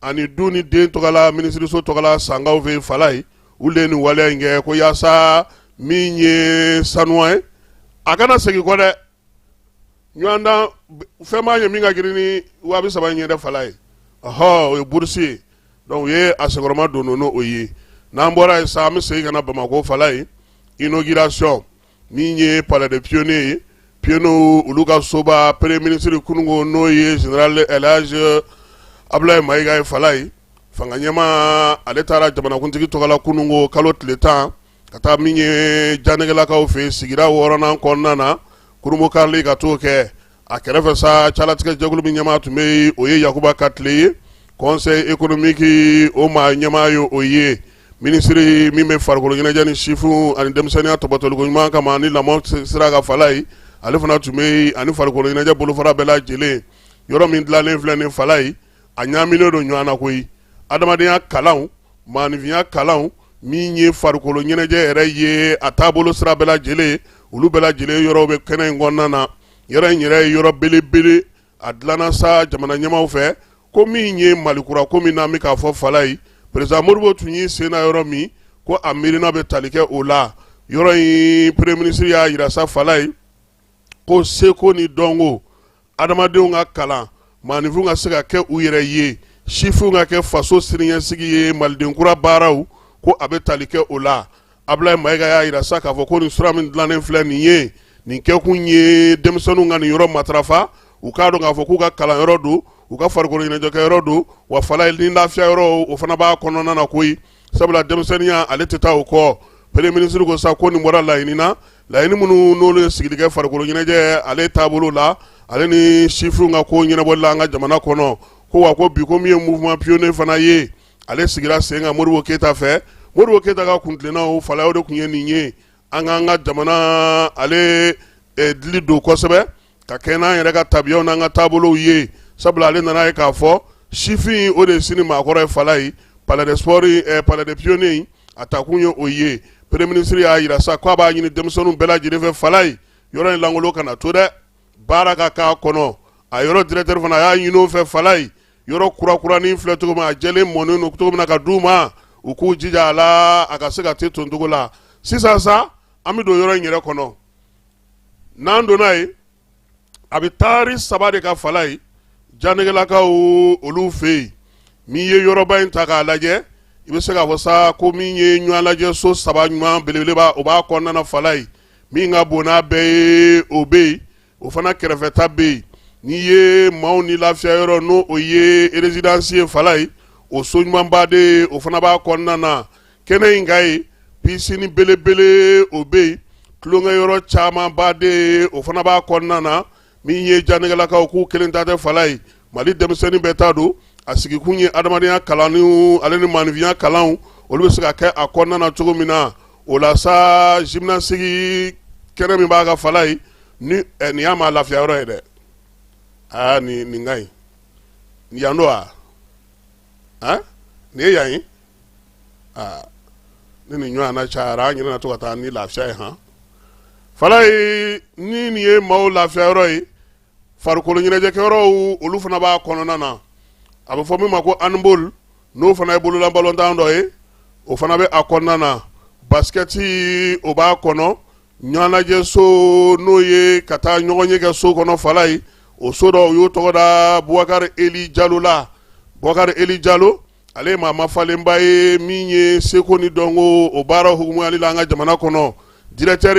ani du ni den tɔgɔla, minisiriso tɔgɔla, Sankaw fɛ Falayi, olu de ye nin waleya in kɛ, ko yaasa min ye Sanuwa ye, a kana segin kɔ dɛ. Ɲɔgɔndan fɛn b'a ye min ka girin ni 30.000 in ye dɛ, Falayi. Ɔhɔ, o ye bourse ye. Donc u ye a senkɔrɔma don n'o ye. N'an bɔra yen sa, an bɛ segin ka na Bamakɔ, Falayi. Inauguration min ye palais des pionniers ye, pionniers olu ka soba, premier ministre kununko, n'o ye général El Hadj Abdoulaye Mayiga ye, Falayi, fanga ɲɛmaa, ale taara jamanakuntigi tɔgɔ la kununko kalo tile 10 ka taa min ye Janɛgɛlakaw fɛ sigida wɔɔrɔnan kɔnɔna na, kurunbonkarili ka t'o kɛ. A kɛrɛfɛ sa, calatigɛ jɛkulu min ɲɛmaa tun bɛ yen, o ye Yakuba Katile ye. Conseil économique, o maa ɲɛmaa ye o ye. Minisiri min bɛ farikolo ɲɛnajɛ ni sifinw ani denmisɛnninya tɔpɔtɔliko ɲuman kama ni lamɔ sira ka, Falayi, ale fana tun bɛ yen, ani farikolo ɲɛnajɛ bolofara bɛɛ lajɛlen. Yɔrɔ min dilanlen filɛ nin Falayi, a ɲaaminen don ɲɔgɔn na koyi. Adamadenya kalanw, maaninfinya kalanw, min ye farikolo ɲɛnajɛ yɛrɛ ye, a taabolo sira bɛɛ lajɛlen, olu bɛɛ lajɛlen yɔrɔw bɛ kɛnɛ in kɔnɔna na. Yɔrɔ in yɛrɛ ye yɔrɔ belebele, a dilanna sa jamana ɲɛmaaw fɛ, ko min ye Malikura ko min n'an bɛ k'a fɔ, Falayi, président Modibo tun y'i sen na yɔrɔ min, ko a miirina bɛ tali kɛ o la. Yɔrɔ in, premier ministre y'a jira sa, Falayi, ko seko ni dɔnko, adamadenw ka kalan, maaninfinw ka se ka kɛ u yɛrɛ ye, sifinw ka kɛ faso siniɲɛsigi ye, maliden kura baaraw, ko a bɛ tali kɛ o la. Abulayi Mayiga y'a jira sa k'a fɔ ko nin sira min dilannen filɛ nin ye, nin kɛkun ye denmisɛnninw ka nin yɔrɔ matarafa, u k'a dɔn k'a fɔ k'u ka kalanyɔrɔ don, u ka farikolo ɲɛnajɛkɛyɔrɔ don, wa Falayi, ni lafiya yɔrɔ, o fana b'a kɔnɔna na koyi, sabula denmisɛnninya ale tɛ taa o kɔ. Premier ministre ko sa ko nin bɔra laɲini na, laɲini minnu n'olu ye sigili kɛ farikolo ɲɛnajɛ ale taabolo la, ale ni sifinw ka ko ɲɛnabɔli la an ka jamana kɔnɔ. Ko wa ko bi, ko min ye mouvement pionnier fana ye, ale sigira sen kan Modibo Keyita fɛ. Modibo Keyita ka kuntilennaw, Falayi, o de tun ye nin ye: an k'an ka jamana ale dili don kosɛbɛ ka kɛ n'an yɛrɛ ka tabiyaw n'an ka taabolow ye, sabula ale nana ye k'a fɔ sifin, o de ye sini maakɔrɔ ye. Falayi, palais des sports, palais des pionniers, a takun ye o ye. Premier ministre y'a jira sa k'a b'a ɲini denmisɛnninw bɛɛ lajɛlen fɛ, Falayi, yɔrɔ in lankolon kana to dɛ, baara ka k'a kɔnɔ. A yɔrɔ directeur fana, a y'a ɲini o fɛ, Falayi, yɔrɔ kurakuranin filɛ cogo min, a jɛlen mɔnen don cogo min na ka d'u ma, u k'u jija a la, a ka se ka te ton cogo la. Sisan sa, an bɛ don yɔrɔ in yɛrɛ kɔnɔ. N'an donna yen, a bɛ taari 3 de ka, Falayi, Janɛgɛlakaw olu fɛ yen. N'i ye yɔrɔba in ta k'a lajɛ, i bɛ se k'a fɔ sa ko min ye ɲɔgɔn lajɛ so saba ɲuman belebeleba, o b'a kɔnɔna na, Falayi. Min ka bon n'a bɛɛ ye, o bɛ yen, o fana kɛrɛfɛta bɛ yen. N'i ye maaw ni lafiya yɔrɔ, n'o o ye résidence ye, Falayi, o so ɲumanba de ye, o fana b'a kɔnɔna na. Kɛnɛ in ka yen, piscine belebele, o bɛ yen, tulonkɛ yɔrɔ camanba de ye, o fana b'a kɔnɔna na. Min ye Janɛgɛlakaw k'u kelen ta tɛ, Falayi, Mali denmisɛnnin bɛɛ ta don. A sigikun ye adamadenya kalanniw ale ni maaninfinya kalanw, olu bɛ se ka kɛ a kɔnɔna na cogo min na. O la sa, gymnastique kɛnɛ min b'a ka, Falayi, ni nin y'a ma lafiya yɔrɔ ye dɛ. Aa, nin ka ɲi yan don wa? Aa, nin ye yan ye. Aa, ni nin ɲɔgɔn na cayara, an yɛrɛ na to ka taa ni lafiya ye han, Falayi. Ni nin ye maaw lafiya yɔrɔ ye, farikolo ɲɛnajɛkɛyɔrɔw, olu fana b'a kɔnɔna na. A bɛ fɔ min ma ko handball, n'o fana ye bolola balontan dɔ ye, o fana bɛ a kɔnɔna na. Basikɛti, o b'a kɔnɔ. Ɲɛnajɛso, n'o ye ka taa ɲɔgɔn ye kɛ so kɔnɔ, Falayi, o so dɔ, u y'o tɔgɔ da Bubakari Eli Jalo la. Bubakari Eli Jalo, ale ye maa mafalenba ye min ye seko ni dɔnko o baara hukumuyali la an ka jamana kɔnɔ. Directeur,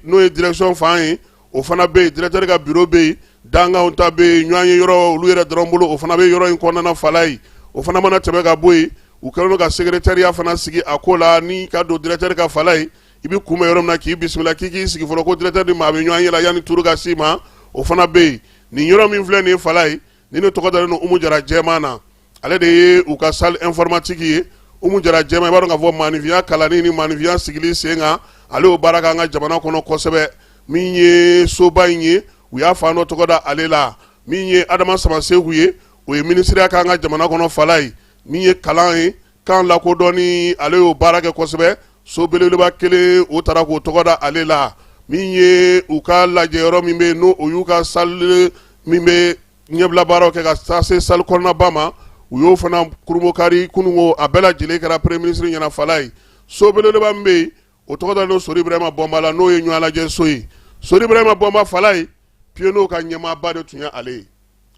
n'o ye direction fan ye, o fana bɛ yen. Directeur ka bureau bɛ yen, dankanw ta bɛ yen, ɲɔgɔn ye yɔrɔ olu yɛrɛ dɔrɔn bolo, o fana bɛ yɔrɔ in kɔnɔna, Falayi. O fana mana tɛmɛ ka bɔ yen, u kɛlen don ka secrétariat fana sigi a ko la. Ni ka don directeur ka, Falayi, i bɛ kunbɛn yɔrɔ min na k'i bisimila, k'i k'i sigi fɔlɔ, ko directeur ni maa bɛ ɲɔgɔn ye la yanni turu ka s'i ma, o fana bɛ yen. Nin yɔrɔ min filɛ nin ye, Falayi. Ni ne tɔgɔ dalen don Umu Jara Jɛman na, ale de ye u ka salle informatique ye. Umu Jara Jɛman, i b'a dɔn k'a fɔ maaninfinya kalanni ni maaninfinya sigili sen kan, ale y'o baara kɛ an ka jamana kɔnɔ kosɛbɛ. Min ye soba in ye, u y'a fan dɔ tɔgɔ da ale la. Min ye Adama Samaseku ye, o ye minisiriya k'an ka jamana kɔnɔ Falayi. Min ye kalan ye, kan lakodɔnni, ale y'o baara kɛ kosɛbɛ. So belebeleba kelen, o taara k'o tɔgɔ da ale la. Min ye u ka lajɛyɔrɔ min bɛ yen, n'o o y'u ka salle min bɛ ɲɛbila baaraw kɛ ka taa se salle kɔnɔnaba ma, u y'o fana kurunbonkari kununko. A bɛɛ lajɛlen kɛra premier ministre ɲɛna Falayi. So belebeleba min bɛ yen, o tɔgɔ dalen don Sori Ibrahima Bɔnba la, n'o ye ɲɔgɔnlajɛ so ye. Sori Ibrahima Bɔnba Falayi, pionniers ka ɲɛmaaba de tun ye ale ye.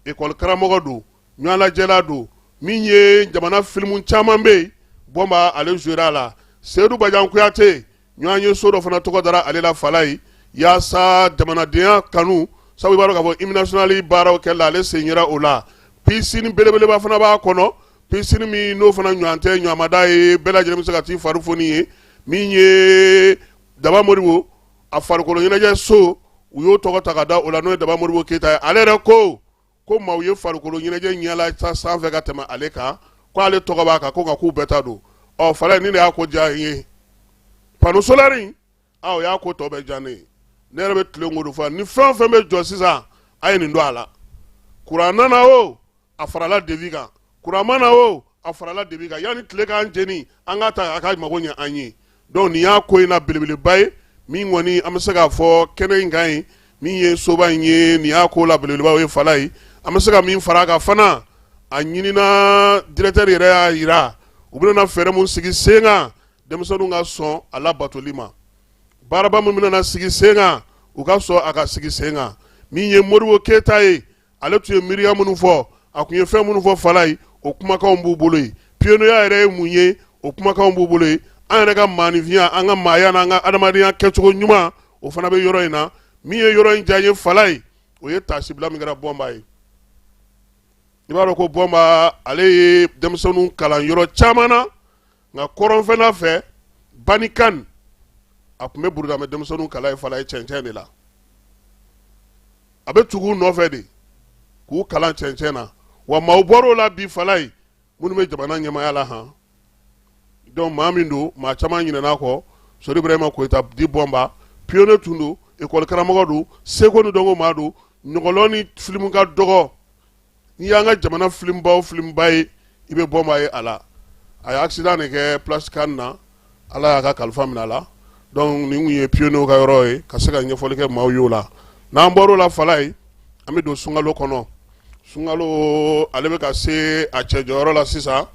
Ekɔli karamɔgɔ don, ɲɔgɔnlajɛla don. Min ye jamana filimu caman bɛ yen, Bɔnba ale jouera a la. Seyidu Bajan Kuyate ɲɔgɔn ye so dɔ fana tɔgɔ dara ale la Falayi, yaasa jamanadenya kanu, sabu i b'a dɔn k'a fɔ hymne national baaraw kɛla, ale sen yera o la. Piscine belebeleba fana b'a kɔnɔ, piscine min n'o fana ɲɔgɔn tɛ ɲɔgɔnmada ye, bɛɛ lajɛlen bɛ se ka t'i fari foni ye. Min ye Daba Modibo a farikolo ɲɛnajɛ so, u y'o tɔgɔ ta ka da o la, n'o ye Daba Modibo Keyita ye. Ale yɛrɛ ko maaw ye farikolo ɲɛnajɛ ɲɛla sanfɛ ka tɛmɛ ale kan, ko ale tɔgɔ b'a kan, ko nka k'u bɛɛ ta don. Ɔ Falayi, nin de y'a ko diya n ye. Panneau solaire in, a o y'a ko tɔ bɛɛ diya ne ye. Ne yɛrɛ bɛ tilen k'o de fɔ, ni fɛn o fɛn bɛ jɔ sisan, a ye nin don a la. Kuran nana o, a farala devis kan, kuran ma na o, a farala devis kan. Yanni tile k'an jeni, an k'a ta a ka mago ɲɛ an ye. Donc nin y'a ko in na belebeleba ye min kɔni an bɛ se k'a fɔ kɛnɛ in kan ye. Min ye soba in ye, nin y'a ko la belebeleba ye Falayi. An bɛ se ka min fara a kan fana, a ɲinina directeur yɛrɛ y'a jira, u bɛna fɛɛrɛ mun sigi sen kan denmisɛnninw ka sɔn a labatoli ma, baaraba min bɛna sigi sen kan, u ka sɔn a ka sigi sen kan. Min ye Modibo Keyita ye, ale tun ye miiriya minnu fɔ, a tun ye fɛn minnu fɔ Falayi, o kumakanw b'u bolo yen. Pionnier yɛrɛ ye mun ye, o kumakanw b'u bolo yen. An yɛrɛ ka maaninfinya, an ka maaya n'an ka adamadenya kɛcogo ɲuman, o fana bɛ yɔrɔ in na. Min ye yɔrɔ in diya n ye Falayi, o ye taasibila min kɛra Bɔnba ye. I b'a dɔn ko Bɔnba, ale ye denmisɛnninw kalan yɔrɔ caman na, nka kɔrɔnfɛla fɛ, Banikan, a tun bɛ burudamɛ denmisɛnninw kalan yen Falayi, cɛncɛn de la. A bɛ tugu u nɔfɛ de k'u kalan cɛncɛn na. Wa maaw bɔr'o la bi Falayi, minnu bɛ jamana ɲɛmaaya la han. Donc maa min don, maa caman ɲinɛna kɔ. Sori Ibrahima Koyita dit Bɔnba, pionnier tun don, ekɔli karamɔgɔ don, seko ni dɔnko maa don. Ɲɔgɔlɔn ni filimu ka dɔgɔ, n'i y'an ka jamana filimuba o filimuba ye, i bɛ Bɔnba ye a la. A ye accident de kɛ place Cannes na, Ala y'a ka kalifa minɛ a la. Donc nin kun ye pionniers ka yɔrɔ ye, ka se ka ɲɛfɔli kɛ maaw y'o la. N'an bɔr'o la Falayi, an bɛ don sunkalo kɔnɔ. Sunkalo, ale bɛ ka se a cɛ jɔyɔrɔ la sisan.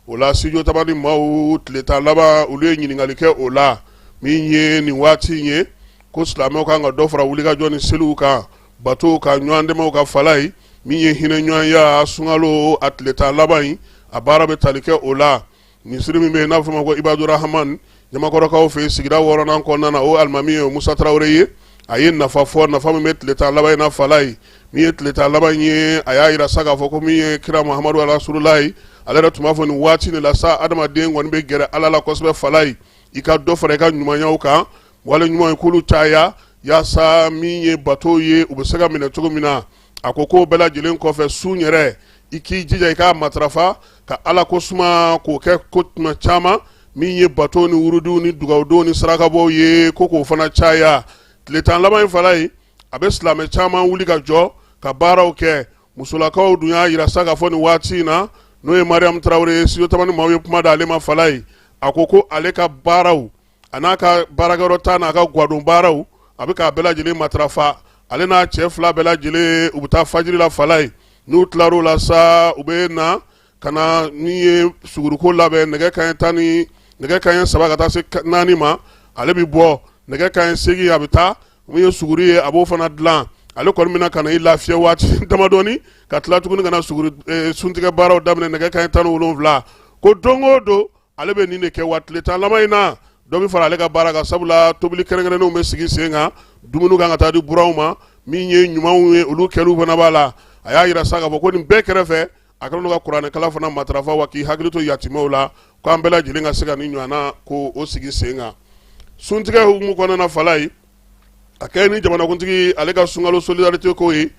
O la, studio Tamani maaw, tile 10 laban, olu ye ɲininkali kɛ o la. Min ye nin waati in ye, ko silamɛw kan ka dɔ fara wulikajɔ ni seliw kan, batow kan, ɲɔgɔn dɛmɛw kan Falayi. Min ye hinɛ ɲɔgɔnya, sunkalo a tile 10 laban in, a baara bɛ tali kɛ o la. Misiri min bɛ yen n'a bɛ f'o ma ko Ibadurahaman, Ɲamakɔrɔkaw fɛ yen, sigida 6nan kɔnɔna na, o alimami ye Musa Tarawele ye. A ye nafa fɔ, nafa min bɛ tile 10 laban in na Falayi. Min ye tile 10 laban in ye, a y'a jira sa k'a fɔ ko min ye kira Muhamadu Rasululayi, ale yɛrɛ tun b'a fɔ nin waati de la sa, adamaden kɔni bɛ gɛrɛ Ala la kosɛbɛ Falayi. I ka dɔ fara i ka ɲumanyaw kan, wale ɲuman ye k'olu caya, yaasa min ye bato ye, u bɛ se ka minɛ cogo min na. A ko k'o bɛɛ lajɛlen kɔfɛ, sun yɛrɛ, i k'i jija i k'a matarafa ka Ala ko suma k'o kɛ ko tuma caman. Min ye bato ni wurudiw ni dugawudonw ni sarakabɔw ye, ko k'o fana caya. Tile 10 laban in Falayi, a bɛ silamɛ caman wuli ka jɔ ka baaraw kɛ. Musolakaw dun y'a jira sa k'a fɔ nin waati in na, n'o ye Mariam Tarawele ye, studio Tamani maaw ye kuma d'ale ma Falayi. A ko ko ale ka baaraw, a n'a ka baarakɛyɔrɔ ta n'a ka gwadon baaraw, a bɛ k'a bɛɛ lajɛlen matarafa. Ale n'a cɛ fila bɛɛ lajɛlen, u bɛ taa fajiri la Falayi. N'u tilar'o la sa, u bɛ na ka na min ye suguruko labɛn nɛgɛ kanɲɛ tan ni nɛgɛ kanɲɛ 3 ka taa se 4 ma. Ale bɛ bɔ nɛgɛ kanɲɛ 8, a bɛ taa min ye suguri ye, a b'o fana dilan. Ale kɔni bɛna ka na i lafiya waati damadɔni, ka tila tuguni ka na suguri suntigɛ baaraw daminɛ nɛgɛ kanɲɛ 17. Ko don o don ale bɛ nin de kɛ. Wa tile 10 laban in na, dɔ bɛ fara ale ka baara kan, sabula tobili kɛrɛnkɛrɛnnenw bɛ sigi sen kan, dumuni kan ka taa di buranw ma, min ye ɲumanw ye, olu kɛliw fana b'a la. A y'a jira sa k'a fɔ ko nin bɛɛ kɛrɛfɛ, a kɛlen don ka kuranɛkalan fana matarafa, wa k'i hakili to yatimɛw la, ko an bɛɛ lajɛlen ka se ka nin ɲɔgɔnna ko o sigi sen kan. Suntigɛ hukumu kɔnɔna na Falayi, a kɛ ni jamanakuntigi ale ka sunkalo solidarité ko ye.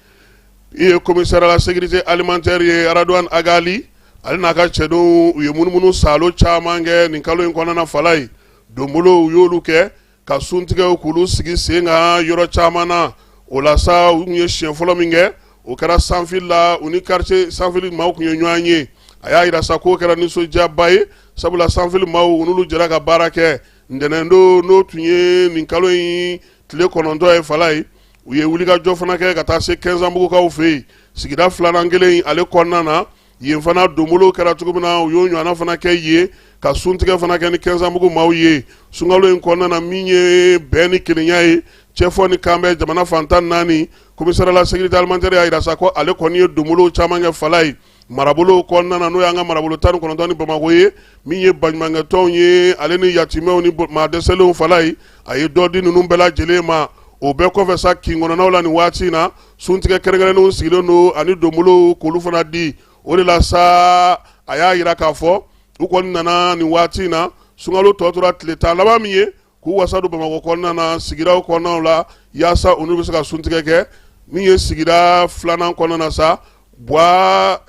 I ye commissaire à la sécurité alimentaire ye Aradouane Agali, ale n'a ka cɛdenw u ye munumunu saalo caman kɛ nin kalo in kɔnɔna na Falaye. Donbolo u y'olu kɛ ka suntigɛw k'olu sigi sen kan yɔrɔ caman na. O la sa, u tun ye siɲɛ fɔlɔ min kɛ, o kɛra Sanfili la. U ni quartier Sanfili maaw tun ye ɲɔgɔn ye. A y'a jira sa k'o kɛra nisɔndiyaba ye, sabula Sanfili maaw u n'olu jɛra ka baara kɛ. Ntɛnɛndon, n'o tun ye nin kalo in tile 9 ye Falaye, u ye wulikajɔ fana kɛ ka taa se Kɛnzanbugukaw fɛ yen, sigida filanan kelen ale kɔnɔna na. Yen fana donbolo kɛra cogo min na, u y'o ɲɔgɔnna fana kɛ yen, ka suntigɛ fana kɛ ni Kɛnzanbugu maaw ye. Sunkalo in kɔnɔna na, min ye bɛn ni kelenya ye, cɛfɔ ni kanbɛn jamana fan 14, commissaire à la sécurité alimentaire y'a jira sa ko ale kɔni ye donbolo caman kɛ Falaye marabolo kɔnɔna na, n'o y'an ka marabolo 19 ni Bamakɔ ye. Min ye baɲumankɛtɔnw ye, ale ni yatimɛw ni maa dɛsɛlenw Falaye, a ye dɔ di ninnu bɛɛ lajɛlen ma. O bɛɛ kɔfɛ sa, kin kɔnɔnaw la nin waati in na, suntigɛ kɛrɛnkɛrɛnnenw sigilen don ani donbolow k'olu fana di. O de la sa, a y'a jira k'a fɔ u kɔni nana nin waati in na, sunkalo tɔ tora tile 10 laban min ye, k'u wasa don Bamakɔ kɔnɔna na, sigidaw kɔnɔnaw la, yaasa olu bɛ se ka suntigɛ kɛ. Min ye sigida filanan kɔnɔna na sa, Buwa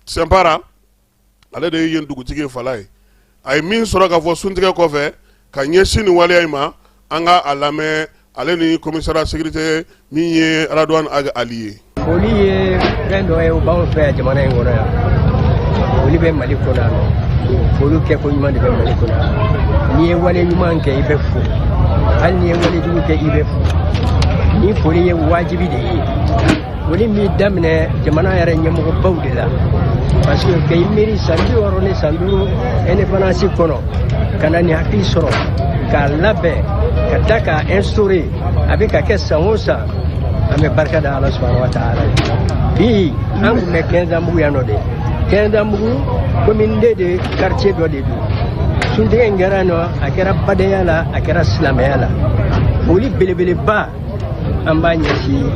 Sɛnpara, ale de ye yen dugutigi ye Falaye. A ye min sɔrɔ k'a fɔ suntigɛ kɔfɛ ka ɲɛsin nin waleya in ma, an ka a lamɛn, ale ni commissaire à sécurité min ye Aradouane Ag Ali ye. Foli ye fɛn dɔ ye, o b'anw fɛ yan jamana in kɔnɔ yan. Foli bɛ Mali kɔnɔ yan nɔ. Foli kɛko ɲuman de bɛ Mali kɔnɔ yan. N'i ye wale ɲuman kɛ, i bɛ fo. Hali n'i ye wale jugu kɛ, i bɛ fo. Ni foli ye wajibi de ye. Foli b'i daminɛ jamana yɛrɛ ɲɛmɔgɔbaw de la, parce que k'i miiri san 60 ni san 50 indépendance kɔnɔ, ka na nin hakili sɔrɔ k'a labɛn ka taa k'a instaurer, a bɛ ka kɛ san o san, an bɛ barika da Ala subahana wa taala ye. Bi an tun bɛ Kɛnzanbugu yan nɔ de. Kɛnzanbugu commune 2 de, quartier dɔ de don. Suntigɛ in kɛra nɔ, a kɛra badenya la, a kɛra silamɛya la. Foli belebeleba an b'a ɲɛsin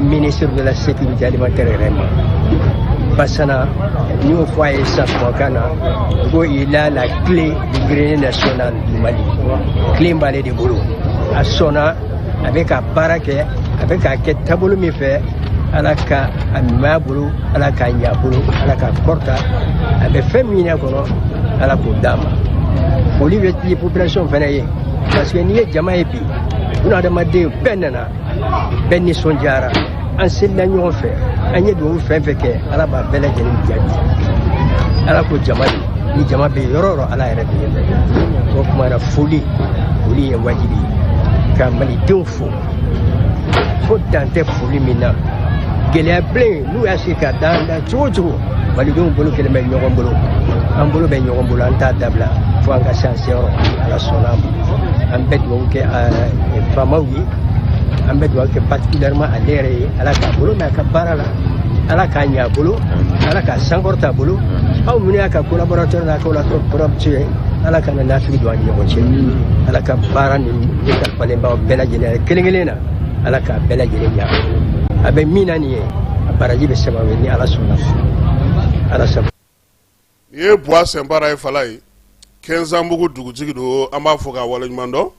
ministre de la sécurité alimentaire yɛrɛ ma, Basana. N'i y'o fɔ a ye sisan tubabukan na ko il a la clé du grenier national du Mali, clé b'ale de bolo. A sɔnna, a bɛ ka baara kɛ, a bɛ k'a kɛ taabolo min fɛ, Ala ka a ɲuman bolo, Ala k'a ɲɛ a bolo, Ala k'a kɔrɔta. A bɛ fɛn min ɲini a kɔnɔ, Ala k'o d'a ma. Foli bɛ di population fana ye, parce que n'i ye jama ye bi, bunadamaden bɛɛ nana, bɛɛ nisɔndiyara, an selila ɲɔgɔn fɛ, an ye dugawu fɛn fɛn kɛ, Ala b'a bɛɛ lajɛlen jaabi. Ala ko jama de, ni jama bɛ yɔrɔ o yɔrɔ, Ala yɛrɛ bɛ yen. O tuma na, foli, foli ye wajibi ye ka malidenw fo fo dan tɛ foli min na. Gɛlɛya bilen n'u y'a sigi ka dan da cogo o cogo, malidenw bolo kelen bɛ ɲɔgɔn bolo, an bolo bɛ ɲɔgɔn bolo, an t'a dabila fo an ka se an seyɔrɔ. Ala sɔnna a ma. An bɛ dugawu kɛ faamaw ye, an bɛ dugawu kɛ particulièrement ale yɛrɛ ye. Ala k'a bolo mɛn a ka baara la, Ala k'a ɲɛ a bolo, Ala k'a sankɔrɔta a bolo. Aw minnu y'a ka collaborateur n'a collaborateur ye, Ala kana nafigi don an ni ɲɔgɔn cɛ. Ala ka baara nin ne kalifalen b'aw bɛɛ lajɛlen kelen kelen na, Ala k'a bɛɛ lajɛlen ɲɛ. A bɛ min na nin ye, a baraji bɛ sababu ni Ala sɔnna, Ala sago. Nin ye Buwa Sɛnpara ye Falaye, Kɛnzanbugu dugutigi don. An b'a fo k'a waleɲuman dɔn.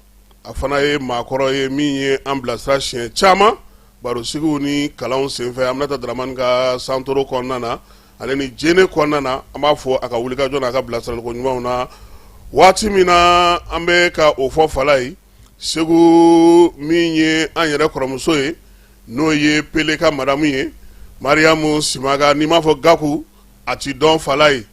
A fana ye maakɔrɔ ye min ye an bilasira siɲɛ caman barosigiw ni kalanw senfɛ Aminata Dramani ka santoro kɔnɔna na, ale ni jene kɔnɔna na. An b'a fo a ka wulikajɔ n'a ka bilasiraliko ɲumanw na. Waati min na an bɛ ka o fɔ Falaye, Segu, min ye an yɛrɛ kɔrɔmuso ye, n'o ye Pele ka madamu ye, Mariyamu Simaga, n'i m'a fɔ Gaku a ti dɔn Falaye.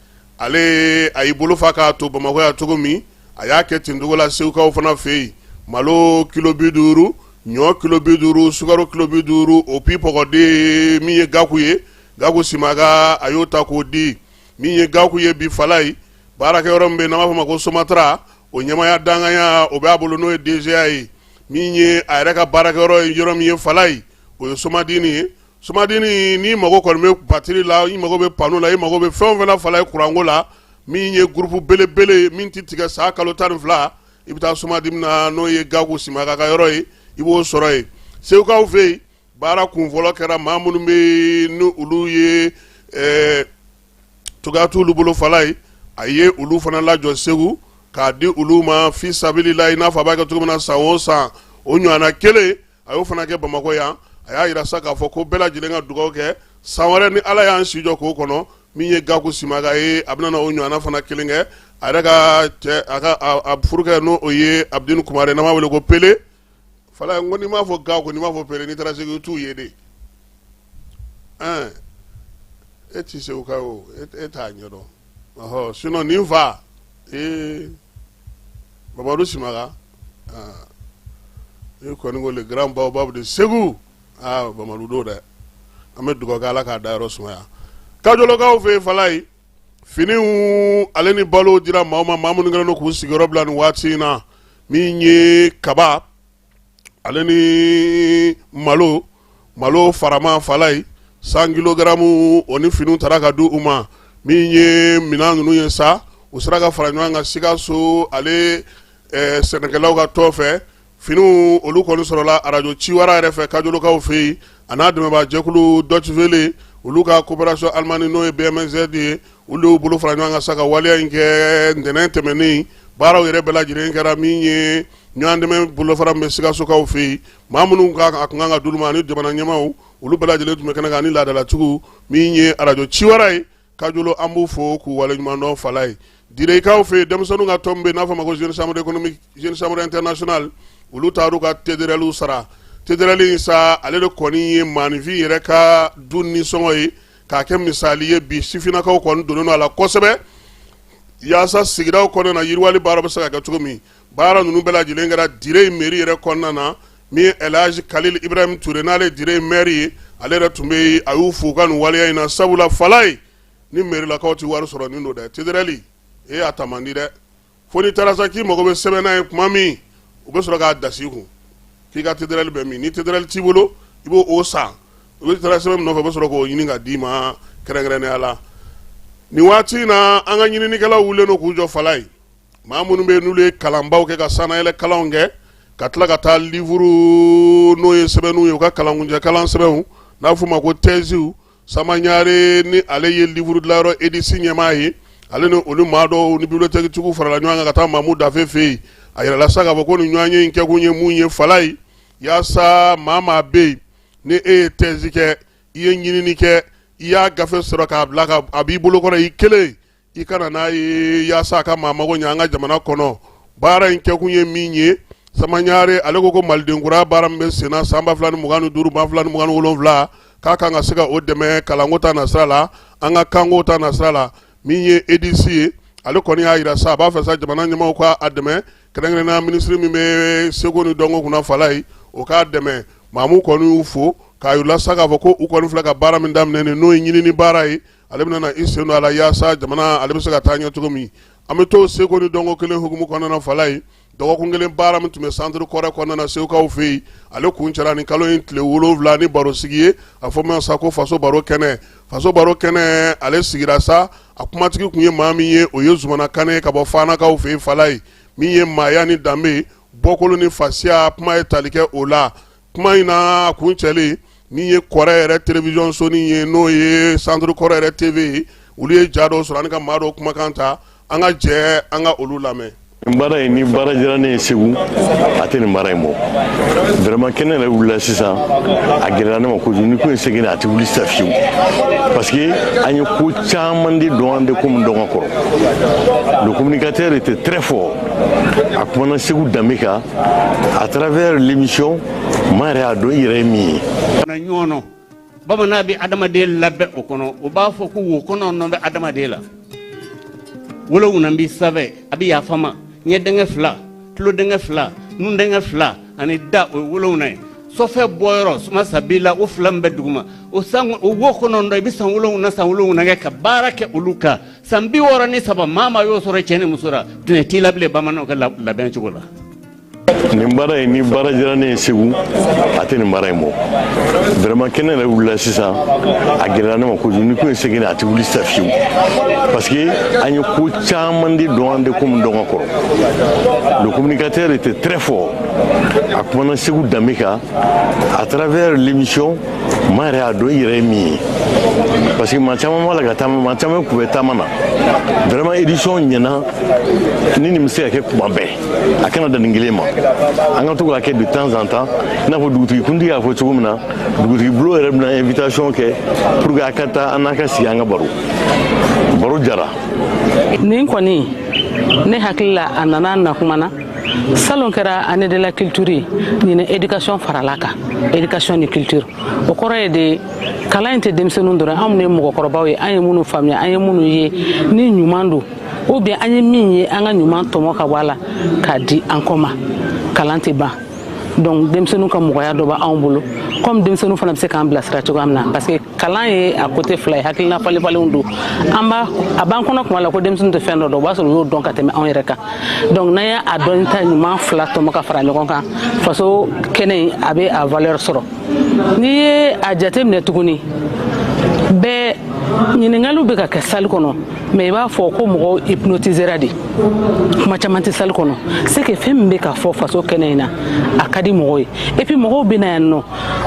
Ale a y'i bolo fa k'a to Bamakɔ yan cogo min, a y'a kɛ ten cogo la Segukaw fana fɛ yen. Malo kilo 50, ɲɔ kilo 50, sukaro kilo 50, o pipɔgɔden min ye Gaku ye, Gaku Simaga, a y'o ta k'o di. Min ye Gaku ye bi Falaye, baarakɛyɔrɔ min bɛ yen n'an b'a fɔ o ma ko Somatra, o ɲɛmaaya danganya o b'a bolo, n'o ye DGA ye. Min ye a yɛrɛ ka baarakɛyɔrɔ ye, yɔrɔ min ye Falaye, o ye Somadini ye. Somadini, n'i mago kɔni bɛ batiri la, i mago bɛ panneau la, i mago bɛ fɛn o fɛn na Falaye kuranko la, min ye groupe belebele min tɛ tigɛ san kalo 12, i bɛ taa Somadini na, n'o ye Gaku Simaga ka yɔrɔ ye, i b'o sɔrɔ yen. Segukaw fɛ yen, baara kunfɔlɔ kɛra maa minnu bɛ yen ni olu ye cogoya t'olu bolo Falaye, a ye olu fana lajɔ Segu k'a di olu ma fi sabilila, i n'a fɔ a b'a kɛ cogo min na san o san. O ɲɔgɔnna kelen, a y'o fana kɛ Bamakɔ yan. A y'a yira sa k'a fɔ ko bɛɛ lajɛlen ka dugawu kɛ san wɛrɛ ni Ala y'an si jɔ k'o kɔnɔ. Min ye Gaku Simaga ye, a bɛna o ɲɔgɔnna fana kelen kɛ a yɛrɛ ka cɛ, a ka a furukɛ, n'o o ye Abudini Kumare, n'an b'a wele ko Pele. Fala n ko n'i m'a fɔ Gaku, n'i m'a fɔ Pele, n'i taara Segu i t'u ye de. Ɛn, e ti Segu ka o, e t'a ɲɛdɔn. Ɔhɔ, sinon nin fa ee Mamadu Simaga, aa, e kɔni ko le grand baobab de Segu. Aa, Mamadu don dɛ. An bɛ dugawu kɛ Ala k'a dayɔrɔ sumaya. Kajolokaw fɛ yen, Falayi, finiw ale ni balo dira maaw ma, maa minnu kɛlen don k'u sigiyɔrɔ bila nin waati in na. Min ye kaba ale ni malo farama, Falayi, 100 kilogaramu, o ni finiw taara ka di u ma. Min ye minɛn ninnu ye sa, u sera ka fara ɲɔgɔn kan Sikaso ale sɛnɛkɛlaw ka tɔn fɛ. Finiw olu kɔni sɔrɔla arajo Ciwara yɛrɛ fɛ Kajolokaw fɛ yen, a n'a dɛmɛbaajɛkulu Deutsche Welle, olu ka coopération Allemagne, n'o ye BMZ ye. Olu y'u bolo fara ɲɔgɔn kan sa ka waleya in kɛ ntɛnɛn tɛmɛnen. Baaraw yɛrɛ bɛɛ lajɛlen kɛra min ye ɲɔgɔn dɛmɛ bolofara min bɛ Sikasokaw fɛ yen, maa minnu ka a kun kan ka d'olu ma ani jamana ɲɛmaaw, olu bɛɛ lajɛlen tun bɛ kɛnɛ kan ani laadalatigiw. Min ye arajo Ciwara ye Kajolo, an b'u fo k'u waleɲumandɔn. Falaye, Direkaw fɛ yen, denmisɛnninw ka tɔn bɛ yen n'a fɔ ma ko Jeune Chambre économique, Jeune Chambre internationale, olu taar'u ka TDRL sara. TDRL in sa, ale de kɔni ye maaninfin yɛrɛ ka du nisɔngɔ ye, k'a kɛ misali ye. Bi sifinnakaw kɔni donnen don a la kosɛbɛ yaasa sigidaw kɔnɔna na yiriwali baara bɛ se ka kɛ cogo min. Baara ninnu bɛɛ lajɛlen kɛra Dire mairie yɛrɛ kɔnɔna na. Min ye Elhaji Kalil Ibrahim Ture, n'ale ye Dire maire ye, ale yɛrɛ tun bɛ yen. A y'u fo u ka nin waleya in na, sabula Falaye, ni mairilakaw tɛ wari sɔrɔ nin don dɛ. TDRL e y'a ta man di dɛ, fo n'i taara sa k'i mago bɛ sɛbɛnna ye tuma min, u bɛ sɔrɔ k'a dasi i kun k'i ka TDRL bɛ min. Ni TDRL t'i bolo, i b'o o san. U bɛ taara sɛbɛn min nɔfɛ, u bɛ sɔrɔ k'o ɲini ka d'i ma kɛrɛnkɛrɛnnenya la. Nin waati in na, an ka ɲininikɛlaw wulilen don k'u jɔ. Falaye, maa minnu bɛ yen n'olu ye kalanbaw kɛ, ka sannayɛlɛ kalanw kɛ, ka tila ka taa livre, n'o ye sɛbɛnniw ye, u ka kalankuncɛ kalan sɛbɛnw, n'a f'o ma ko thèsew. Sama Ɲare, ni ale ye livre dilanyɔrɔ EDIS ɲɛmaa ye, ale ni olu maa dɔw ni bibliothèque tigiw farala ɲɔgɔn kan ka taa Mamu Dafe fɛ yen. A yirala sa k'a fɔ ko nin ɲɔgɔnye in kɛkun ye mun ye, Falaye, yaasa maa maa bɛ yen ni e ye thèse kɛ, i ye ɲinini kɛ, i y'a gafe sɔrɔ k'a bila ka a b'i bolokɔrɔ i kelen, i ka na n'a ye yaasa a ka maa mago ɲɛ an ka jamana kɔnɔ. Baara in kɛkun ye min ye, Sama Ɲare ale ko ko Malidenkura baara min bɛ senna san 2025, 2027, k'a kan ka se ka o dɛmɛ kalanko ta nasira la, an ka kanko ta nasira la. Min ye EDIS ye, ale kɔni y'a jira sa, a b'a fɛ sa jamana ɲɛmaaw ka a dɛmɛ, kɛrɛnkɛrɛnnenya minisiri min bɛ seko ni dɔnko kunna, Falaye, o k'a dɛmɛ. Maamu kɔni y'u fo k'a yir'u la sa k'a fɔ ko u kɔni filɛ ka baara min daminɛ nin, n'o ye ɲinini baara ye, ale bɛna na i sen don a la yaasa jamana ale bɛ se ka taa ɲɛ cogo min. An bɛ to seko ni dɔnko kelen hukumu kɔnɔna na. Falaye, dɔgɔkun kelen baara min tun bɛ centre kɔrɛ kɔnɔna na Segukaw fɛ yen, ale kuncɛra ni kalo in tile 7 ni barosigi ye, a fɔ min sa ko faso baro kɛnɛ. Faso baro kɛnɛ ale sigira sa, a kumatigi tun ye maa min ye, o ye Zumana Kane ka bɔ Fanakaw fɛ yen. Falaye, min ye maaya ni danbe, bɔkolo ni fasiya kuma ye tali kɛ o la. Kuma in na kuncɛlen, min ye kɔrɛ yɛrɛ télévision sonin ye, n'o ye centre kɔrɛ yɛrɛ TV ye, olu ye ja dɔw sɔrɔ ani ka maa dɔw kumakan ta. An ka jɛ an ka olu lamɛn. Nin baara in, ni baara diyara ne ye Segu, a tɛ nin baara in bɔ. Vraiment, kɛnɛ yɛrɛ wulila sisan, a gɛlɛyara ne ma kojugu. Ni ko in seginna, a tɛ wuli sisan fiyewu, parce que an ye ko caman de dɔn, an tɛ ko min dɔn ka kɔrɔ. Le communicateur était très fort. A kumana Segu danbe kan à travers l'émission. Maa yɛrɛ y'a dɔn i yɛrɛ ye min ye. Ɲɔgɔn bamanan bɛ adamaden labɛn o kɔnɔ, o b'a fɔ ko wo 9 bɛ adamaden la. 7 b'i sanfɛ, a bɛ yafa ma, ɲɛ denkɛ 2, tulo denkɛ 2, nun denkɛ 2 ani da, o ye 7 ye. Sɔfɛ bɔyɔrɔ suma sabila, o 2 min bɛ duguma, o san o wo 9, i bɛ san 7, san 7 kɛ ka baara kɛ olu kan. San 63, maa maa y'o sɔrɔ cɛ ni muso la, tɛnɛ t'i la bilen bamananw ka labɛn cogo la. Nin baara in, ni baara diyara ne ye Segu, a tɛ nin baara in bɔ. Vraiment, kɛnɛ yɛrɛ wulila sisan, a gɛlɛyara ne ma kojugu. Ni ko in seginna, a tɛ wuli sisan fiyewu, parce que an ye ko caman de dɔn, an tɛ ko min dɔn ka kɔrɔ. Le communicateur était très fort. A kumana Segu danbe kan à travers l'émission. Maa yɛrɛ y'a dɔn i yɛrɛ ye min ye, parce que maa caman b'a la ka taama, maa caman kun bɛ taama na. Vraiment, édition ɲɛna. Ni nin bɛ se ka kɛ kuma bɛɛ, a kana dan nin kelen ma, an ka to k'a kɛ de temps en temps. I n'a fɔ dugutigi kuntigi y'a fɔ cogo min na, dugutigi bulon yɛrɛ bɛna invitation kɛ pour que a ka taa, an n'a ka sigi, an ka baro. Baro jara. Nin kɔni, ne hakili la, a nana na kuma na. Salon kɛra année de la culture ye, ɲinɛ éducation farala kan, éducation ni culture. O kɔrɔ ye de, kalan in tɛ denmisɛnninw dɔrɔn, anw ye mɔgɔkɔrɔbaw ye, an ye minnu faamuya, an ye minnu ye ni ɲuman don, ou bien an ye min ye, an ka ɲuman tɔmɔ ka bɔ a la k'a di an kɔ ma. Kalan tɛ ban. Donc denmisɛnninw ka mɔgɔya dɔ b'anw bolo, comme denmisɛnninw fana bɛ se k'an bilasira cogoya min na, parce que kalan ye a côté fila ye, hakilina falen-falenw don. An b'a a b'an kɔnɔ kuma la ko denmisɛnninw tɛ fɛn dɔ dɔn, o b'a sɔrɔ u y'o dɔn ka tɛmɛ anw yɛrɛ kan. Donc n'an y'a dɔnni ta ɲuman fila tɔmɔ ka fara ɲɔgɔn kan, faso kɛnɛ in a bɛ a valeur sɔrɔ. N'i ye a jateminɛ tuguni, bɛɛ ɲininkaliw bɛ ka kɛ salle kɔnɔ, mais i b'a fɔ ko mɔgɔw hypnotisera de, kuma caman tɛ salle kɔnɔ. C'est que fɛn min bɛ ka fɔ faso kɛnɛ in na, a ka di mɔgɔw ye. Et puis mɔgɔw bɛ na yan nɔ,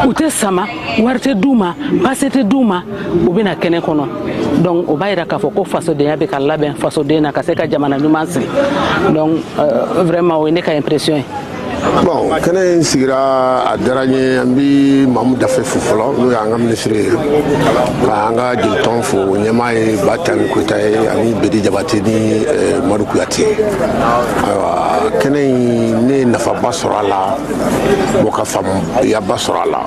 u tɛ sama, wari tɛ d'u ma, passe tɛ d'u ma, u bɛ na kɛnɛ kɔnɔ. Donc o b'a yira k'a fɔ ko fasodenya bɛ ka labɛn fasoden na ka se ka jamana ɲuman sigi. Donc vraiment, o ye ne ka impression ye. Bon, kɛnɛ in sigira, a diyara n ye. An bi Mamu Dafe fo fɔlɔ, n'o y'an ka minisiri ye, ka an ka jelitɔn fo, o ɲɛmaa ye Batani Koyita ye, ani Bedi Jabate ni Madu Kuyate. Ayiwa, kɛnɛ in, ne ye nafaba sɔrɔ a la, bon, ka faamuyaba sɔrɔ a la.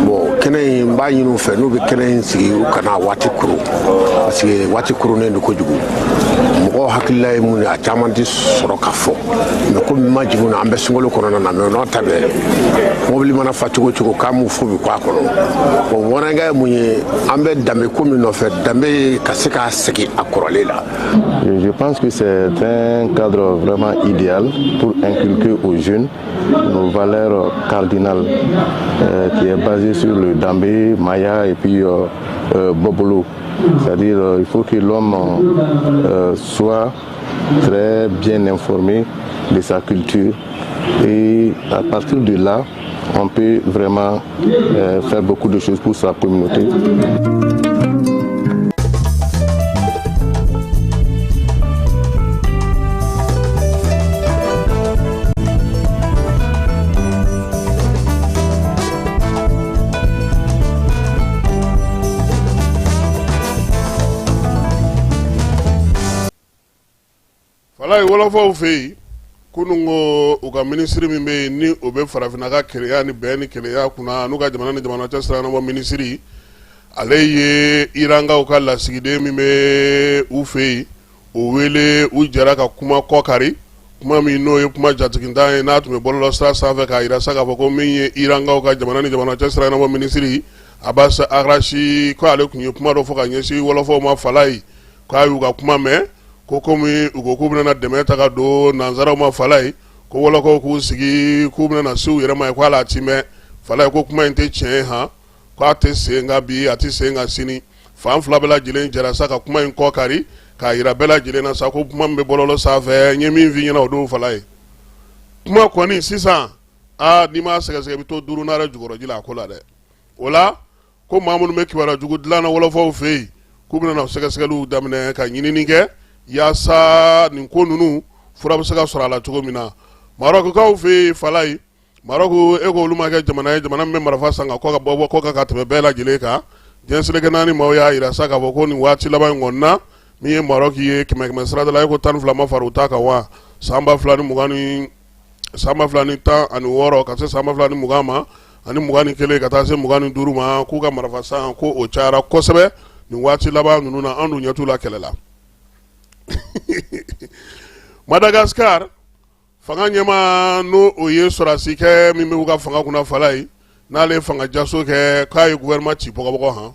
Bon, kɛnɛ in, n b'a ɲini u fɛ, n'u bɛ kɛnɛ in sigi, u kana waati kuru, parce que waati kurunnen don kojugu. Mɔgɔw hakilila ye mun ye, a caman tɛ sɔrɔ ka fɔ. Mais komi ma jigin na, an bɛ sunkalo kɔnɔna na, mais n'o ta bɛɛ, mobili mana fa cogo cogo, k'an m'u fo bi kɔ a kɔnɔ. Bon, bamanankan ye mun ye, an bɛ danbe ko min nɔfɛ, danbe ka se k'a segin a kɔrɔlen la. Je pense que c'est un cadre vraiment idéal pour inculquer aux jeunes nos valeurs cardinales qui est basée sur le Dambé, Maya et puis Bobolo. C'est-à-dire il faut que l'homme soit très bien informé de sa culture et à partir de là, on peut vraiment faire beaucoup de choses pour sa communauté. Falaye, wɔlɔfɔw fɛ yen kunun ko u ka minisiri min bɛ yen, ni o bɛ farafinna ka kelenya ni bɛn ni kelenya kunna, n'u ka jamana ni jamana cɛ sira ɲɛnabɔ minisiri, ale ye Irankaw ka lasigiden min bɛ u fɛ yen, o wele. U jɛra ka kuma kɔkari, kuma min n'o ye kuma jatigintan ye, n'a tun bɛ bɔlɔlɔ sira sanfɛ, k'a jira sa k'a fɔ ko min ye Irankaw ka jamana ni jamana cɛ sira ɲɛnabɔ minisiri Abbas Araghchi, ko ale tun ye kuma dɔ fɔ ka ɲɛsin wɔlɔfɔw ma. Falaye, k'a y'u ka kuma mɛn, ko komi u ko k'u bɛna dɛmɛ ta ka don nansaraw ma, Falaye, ko wɔlɔkɔw k'u sigi, k'u bɛna se u yɛrɛ ma ye, ko ala ti mɛn. Falaye, ko kuma in tɛ tiɲɛ ye han, k'a tɛ sen kan bi, a tɛ sen kan sini. Fan fila bɛɛ lajɛlen jɛra sa ka kuma in kɔ kari, k'a jira bɛɛ lajɛlen na sa ko kuma min bɛ bɔlɔlɔ sanfɛ, n ye min f'i ɲɛna o don. Falaye, kuma kɔni sisan, aa, n'i m'a sɛgɛsɛgɛ, i bɛ to duuru naare jukɔrɔji la a ko la dɛ. O la, ko maa minnu bɛ kibaruya jugu dilan na wɔlɔfɔw fɛ yen, k'u bɛna sɛgɛsɛgɛliw daminɛ ka ɲinini kɛ yaasa nin ko ninnu fura bɛ se ka sɔrɔ a la cogo min na. Marɔkukaw fɛ yen, Falaye, Marɔku, e ko olu ma kɛ jamana ye, jamana min bɛ marifa san ka kɔ ka bɔ kɔ kan ka tɛmɛ bɛɛ lajɛlen kan diɲɛ seleke naani. Maaw y'a jira sa k'a fɔ ko nin waati laban in kɔni na, min ye Marɔku ye, kɛmɛ kɛmɛ sarada la, e ko 12 ma fara u ta kan wa, san 2020 ni san 2016 ka se san 2020 ma ani 21 ka taa se 25 ma, k'u ka marifa san ko o cayara kosɛbɛ nin waati laban ninnu na. An dun ɲɛ t'u la kɛlɛ la. Madagascar fanga ɲɛmaa, n'o o ye sɔrɔdasikɛ min bɛ u ka fanga kunna, Falaye, n'ale ye fanga jaso kɛ, k'a ye gouvernement ci bɔgɔbɔgɔ han.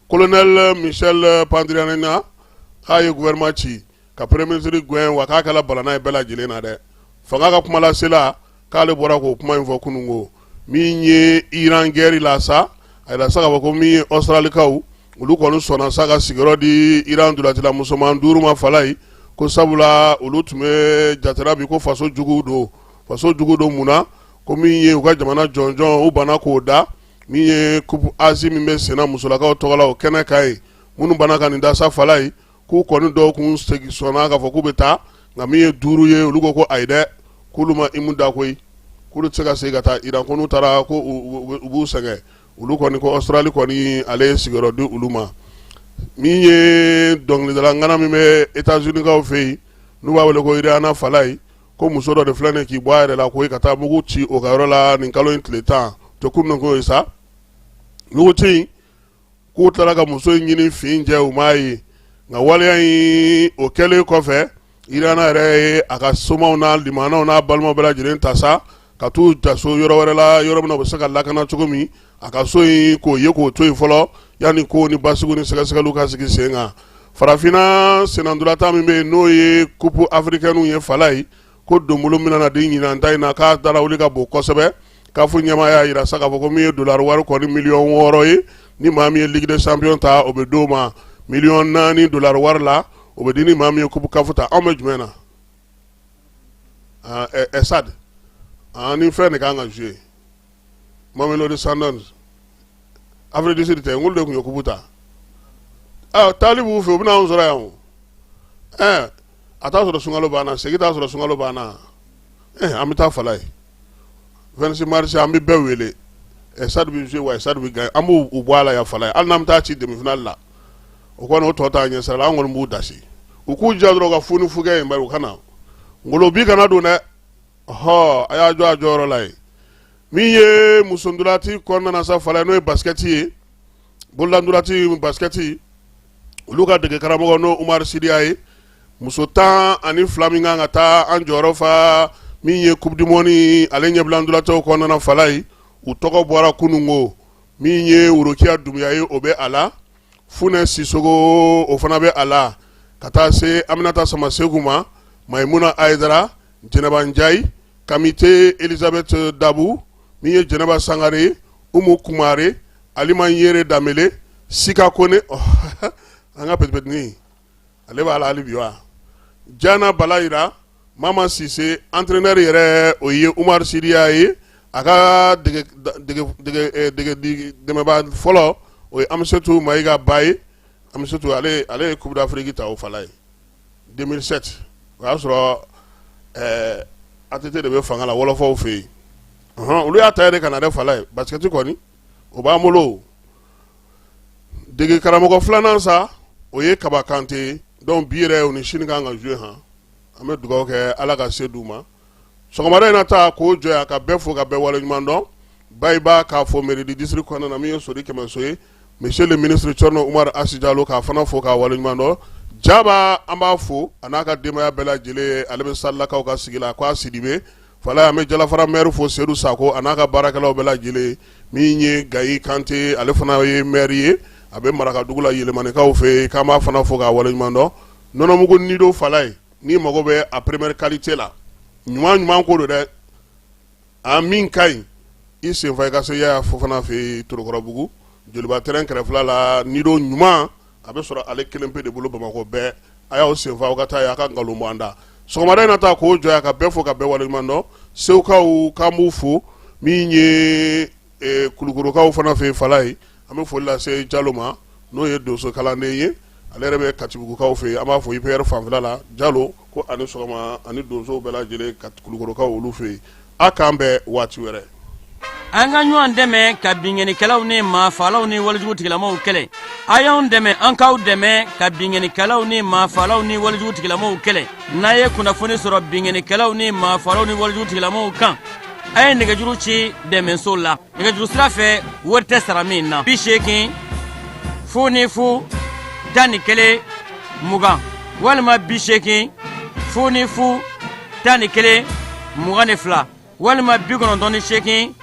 Colonel Michel Randrianirina, k'a ye gouvernement ci ka premier ministre gɛn wa, k'a kɛla balana ye bɛɛ lajɛlen na dɛ. Fanga ka kumalasela, k'ale bɔra k'o kuma in fɔ kunun. Ko min ye Iran guerre la sa, a yira sa k'a fɔ ko min ye Australikaw, olu kɔni sɔnna sa ka sigiyɔrɔ di Iran dulacila musoman duuru ma. Falaye, ko sabula olu tun bɛ jatera bi ko faso jugu don. Faso jugu don mun na? Ko min ye u ka jamana jɔnjɔn, u banna k'o da. Min ye coupe Asie min bɛ senna musolakaw tɔgɔ la, o kɛnɛ kan yen, minnu banna ka nin da sa Falaye, k'u kɔni dɔw kun segin sɔnna k'a fɔ k'u bɛ taa, nka min ye 5 ye, olu ko ko ayi dɛ, k'olu ma imu da koyi, k'olu tɛ se ka segin ka taa Iran, ko n'u taara ko u b'u sɛgɛn. Olu kɔni ko Australie kɔni ale ye sigiyɔrɔ di olu ma. Min ye dɔnkilidala ŋana min bɛ États-Unis kaw fɛ yen, n'u b'a wele ko Rihanna Falaye, ko muso dɔ de filɛ nin k'i bɔ a yɛrɛ la ko ka taa mugu ci o ka yɔrɔ la nin kalo in tile 10 tɛ kunun ko ye sa. Mugu ci in, k'u tilala ka muso in ɲini fin jɛ, u m'a ye. Nka waleya in o kɛlen kɔfɛ, Rihanna yɛrɛ ye a ka somaw n'a limanaw n'a balimaw bɛɛ lajɛlen ta sa ka t'u jaso yɔrɔ wɛrɛ la, yɔrɔ min na u bɛ se ka lakana cogo min. A ka so in k'o ye k'o to yen fɔlɔ yanni ko ni basigiw ni sɛgɛsɛgɛliw ka sigi sen kan. Farafinna sennantolatan min bɛ yen, n'o ye coupe africaine ye Falaye, ko donbolo min na di ɲinan ta in na, k'a darawuli ka bon kosɛbɛ. CAF ɲɛmaa y'a jira sa k'a fɔ ko min ye dolari wari kɔni miliyɔn 6 ye, ni maa min ye Ligue des champions ta, o bɛ d'o ma. Miliyɔn 4 dolari wari la, o bɛ di ni maa min ye coupe CAF ta. Anw bɛ jumɛn na? Stade ni fɛn de kan ka jouer Mamelodi Sundowns, Afrique du Sud tɛ, n de tun ye coupe ta. Taali b'u fɛ, u bɛna anw sɔrɔ yan o. A t'a sɔrɔ sunkalo banna, segin t'a sɔrɔ sunkalo banna. An bɛ taa Falaye 26 mars, an bɛ bɛɛ wele. Stade bɛ jouer wa Stade bɛ gagner, an b'u bɔ a la yan Falaye. Hali n'an bɛ taa ci demi-finale la, o kɔni o tɔ t'a ɲɛ sira la. An kɔni b'u dasi, u k'u jija dɔrɔn ka fu ni fu kɛ yen bari, u ka na ngolo bi kana don dɛ. Ɔhɔ, a y'a jɔ a jɔyɔrɔ la yen. Min ye musondolati kɔnɔna na sa Falaye, n'o ye basikɛti ye, bololandolati basikɛti, olu ka dege karamɔgɔ n'o Umaru Sidiya ye, muso 12 min kan ka taa an jɔyɔrɔ fa min ye coupe du monde ale ɲɛbila ndolatɔw kɔnɔna na Falaye, u tɔgɔ bɔra kununko. Min ye Worokiya Dunbiya ye, o bɛ a la, Funɛ Sisogo, o fana bɛ a la, ka taa se Aminata Samaseku ma, Mayimuna Ayidara, Jɛnɛba Njayi, Kamite Elizabeth Dabu, min ye Jɛnɛba Sangare, Umu Kumare, Alima Yere Danbele, Sika Kone, an ka petipetinin ale b'a la hali bi wa, Jana Balayira, Mama Sise. Entraîneur yɛrɛ, o ye Umaru Sidiya ye. A ka dɛmɛba fɔlɔ, o ye Amisetu Mayiga ba ye. Amisetu, ale ye Coupe d'Afrique ta o Falaye 2007, o y'a sɔrɔ ATT de bɛ fanga la wɔlɔfɔw fɛ yen. Olu y'a ta yɛrɛ ka na dɛ Falaye. Basikɛti kɔni o b'an bolo. Dege karamɔgɔ filanan sa, o ye Kaba Kante ye. Donc bi yɛrɛ, o ni sini kan ka jouer. Han, an bɛ dugawu kɛ, Ala ka se d'u ma. Sɔgɔmada in na ta k'o jɔ yan ka bɛɛ fo ka bɛɛ waleɲuman dɔn. Bayiba k'a fɔ Meridi district kɔnɔna na, min ye Sori Kɛmɛso ye, monsieur le ministre Thierno Oumar Hass Diallo, k'a fana fo k'a waleɲuman dɔn. Jaba, an b'a fo a n'a ka denbaya bɛɛ lajɛlen, ale bɛ Salilakaw ka sigi la, k'a Sidibe Falaye. An bɛ Jalafara maire fo, Seydou Sako, a n'a ka baarakɛlaw bɛɛ lajɛlen. Min ye Gayi Kante, ale fana ye maire ye, a bɛ Marakadugu la, Yelimanikaw fɛ yen, k'an b'a fana fo k'a waleɲuman dɔn. Nɔnɔmugu Nido Falaye, n'i mago bɛ a première qualité la, ɲuman ɲuman ko don dɛ, a min ka ɲi, i senfa i ka se Yaya Fofana fɛ yen, Torokɔrɔbugu, Joliba terrain kɛrɛfɛla la. Nido ɲuman a bɛ sɔrɔ ale kelen pe de bolo Bamakɔ bɛɛ. A y'aw senfa aw ka taa yen, a ka nkalon bɔ an da. Sɔgɔmada in na ta k'o jɔ yan ka bɛɛ fo ka bɛɛ waleɲuman dɔn. Segukaw, k'an b'u fo. Min ye Kulukorokaw fana fɛ yen Falaye, an bɛ foli lase Jalo ma, n'o ye donso kalanden ye, ale yɛrɛ bɛ Katibugukaw fɛ yen. An b'a fɔ IPR fanfɛla la. Jalo ko ani sɔgɔma, ani donsow bɛɛ lajɛlen ka Kulukorokaw olu fɛ yen. A k'an bɛn waati wɛrɛ. An ka ɲɔgɔn dɛmɛ ka binkannikɛlaw ni maafaalaw ni walejugu tigilamaw kɛlɛ. A y'anw dɛmɛ, an k'aw dɛmɛ ka binkannikɛlaw ni maafaalaw ni walejugu tigilamaw kɛlɛ. N'a ye kunnafoni sɔrɔ binkannikɛlaw ni maafaalaw ni walejugu tigilamaw kan, a ye nɛgɛjuru ci dɛmɛso la nɛgɛjuru sira fɛ, wari tɛ sara min na: 80 00 11 20 walima 80 00 11 22 walima 98 17.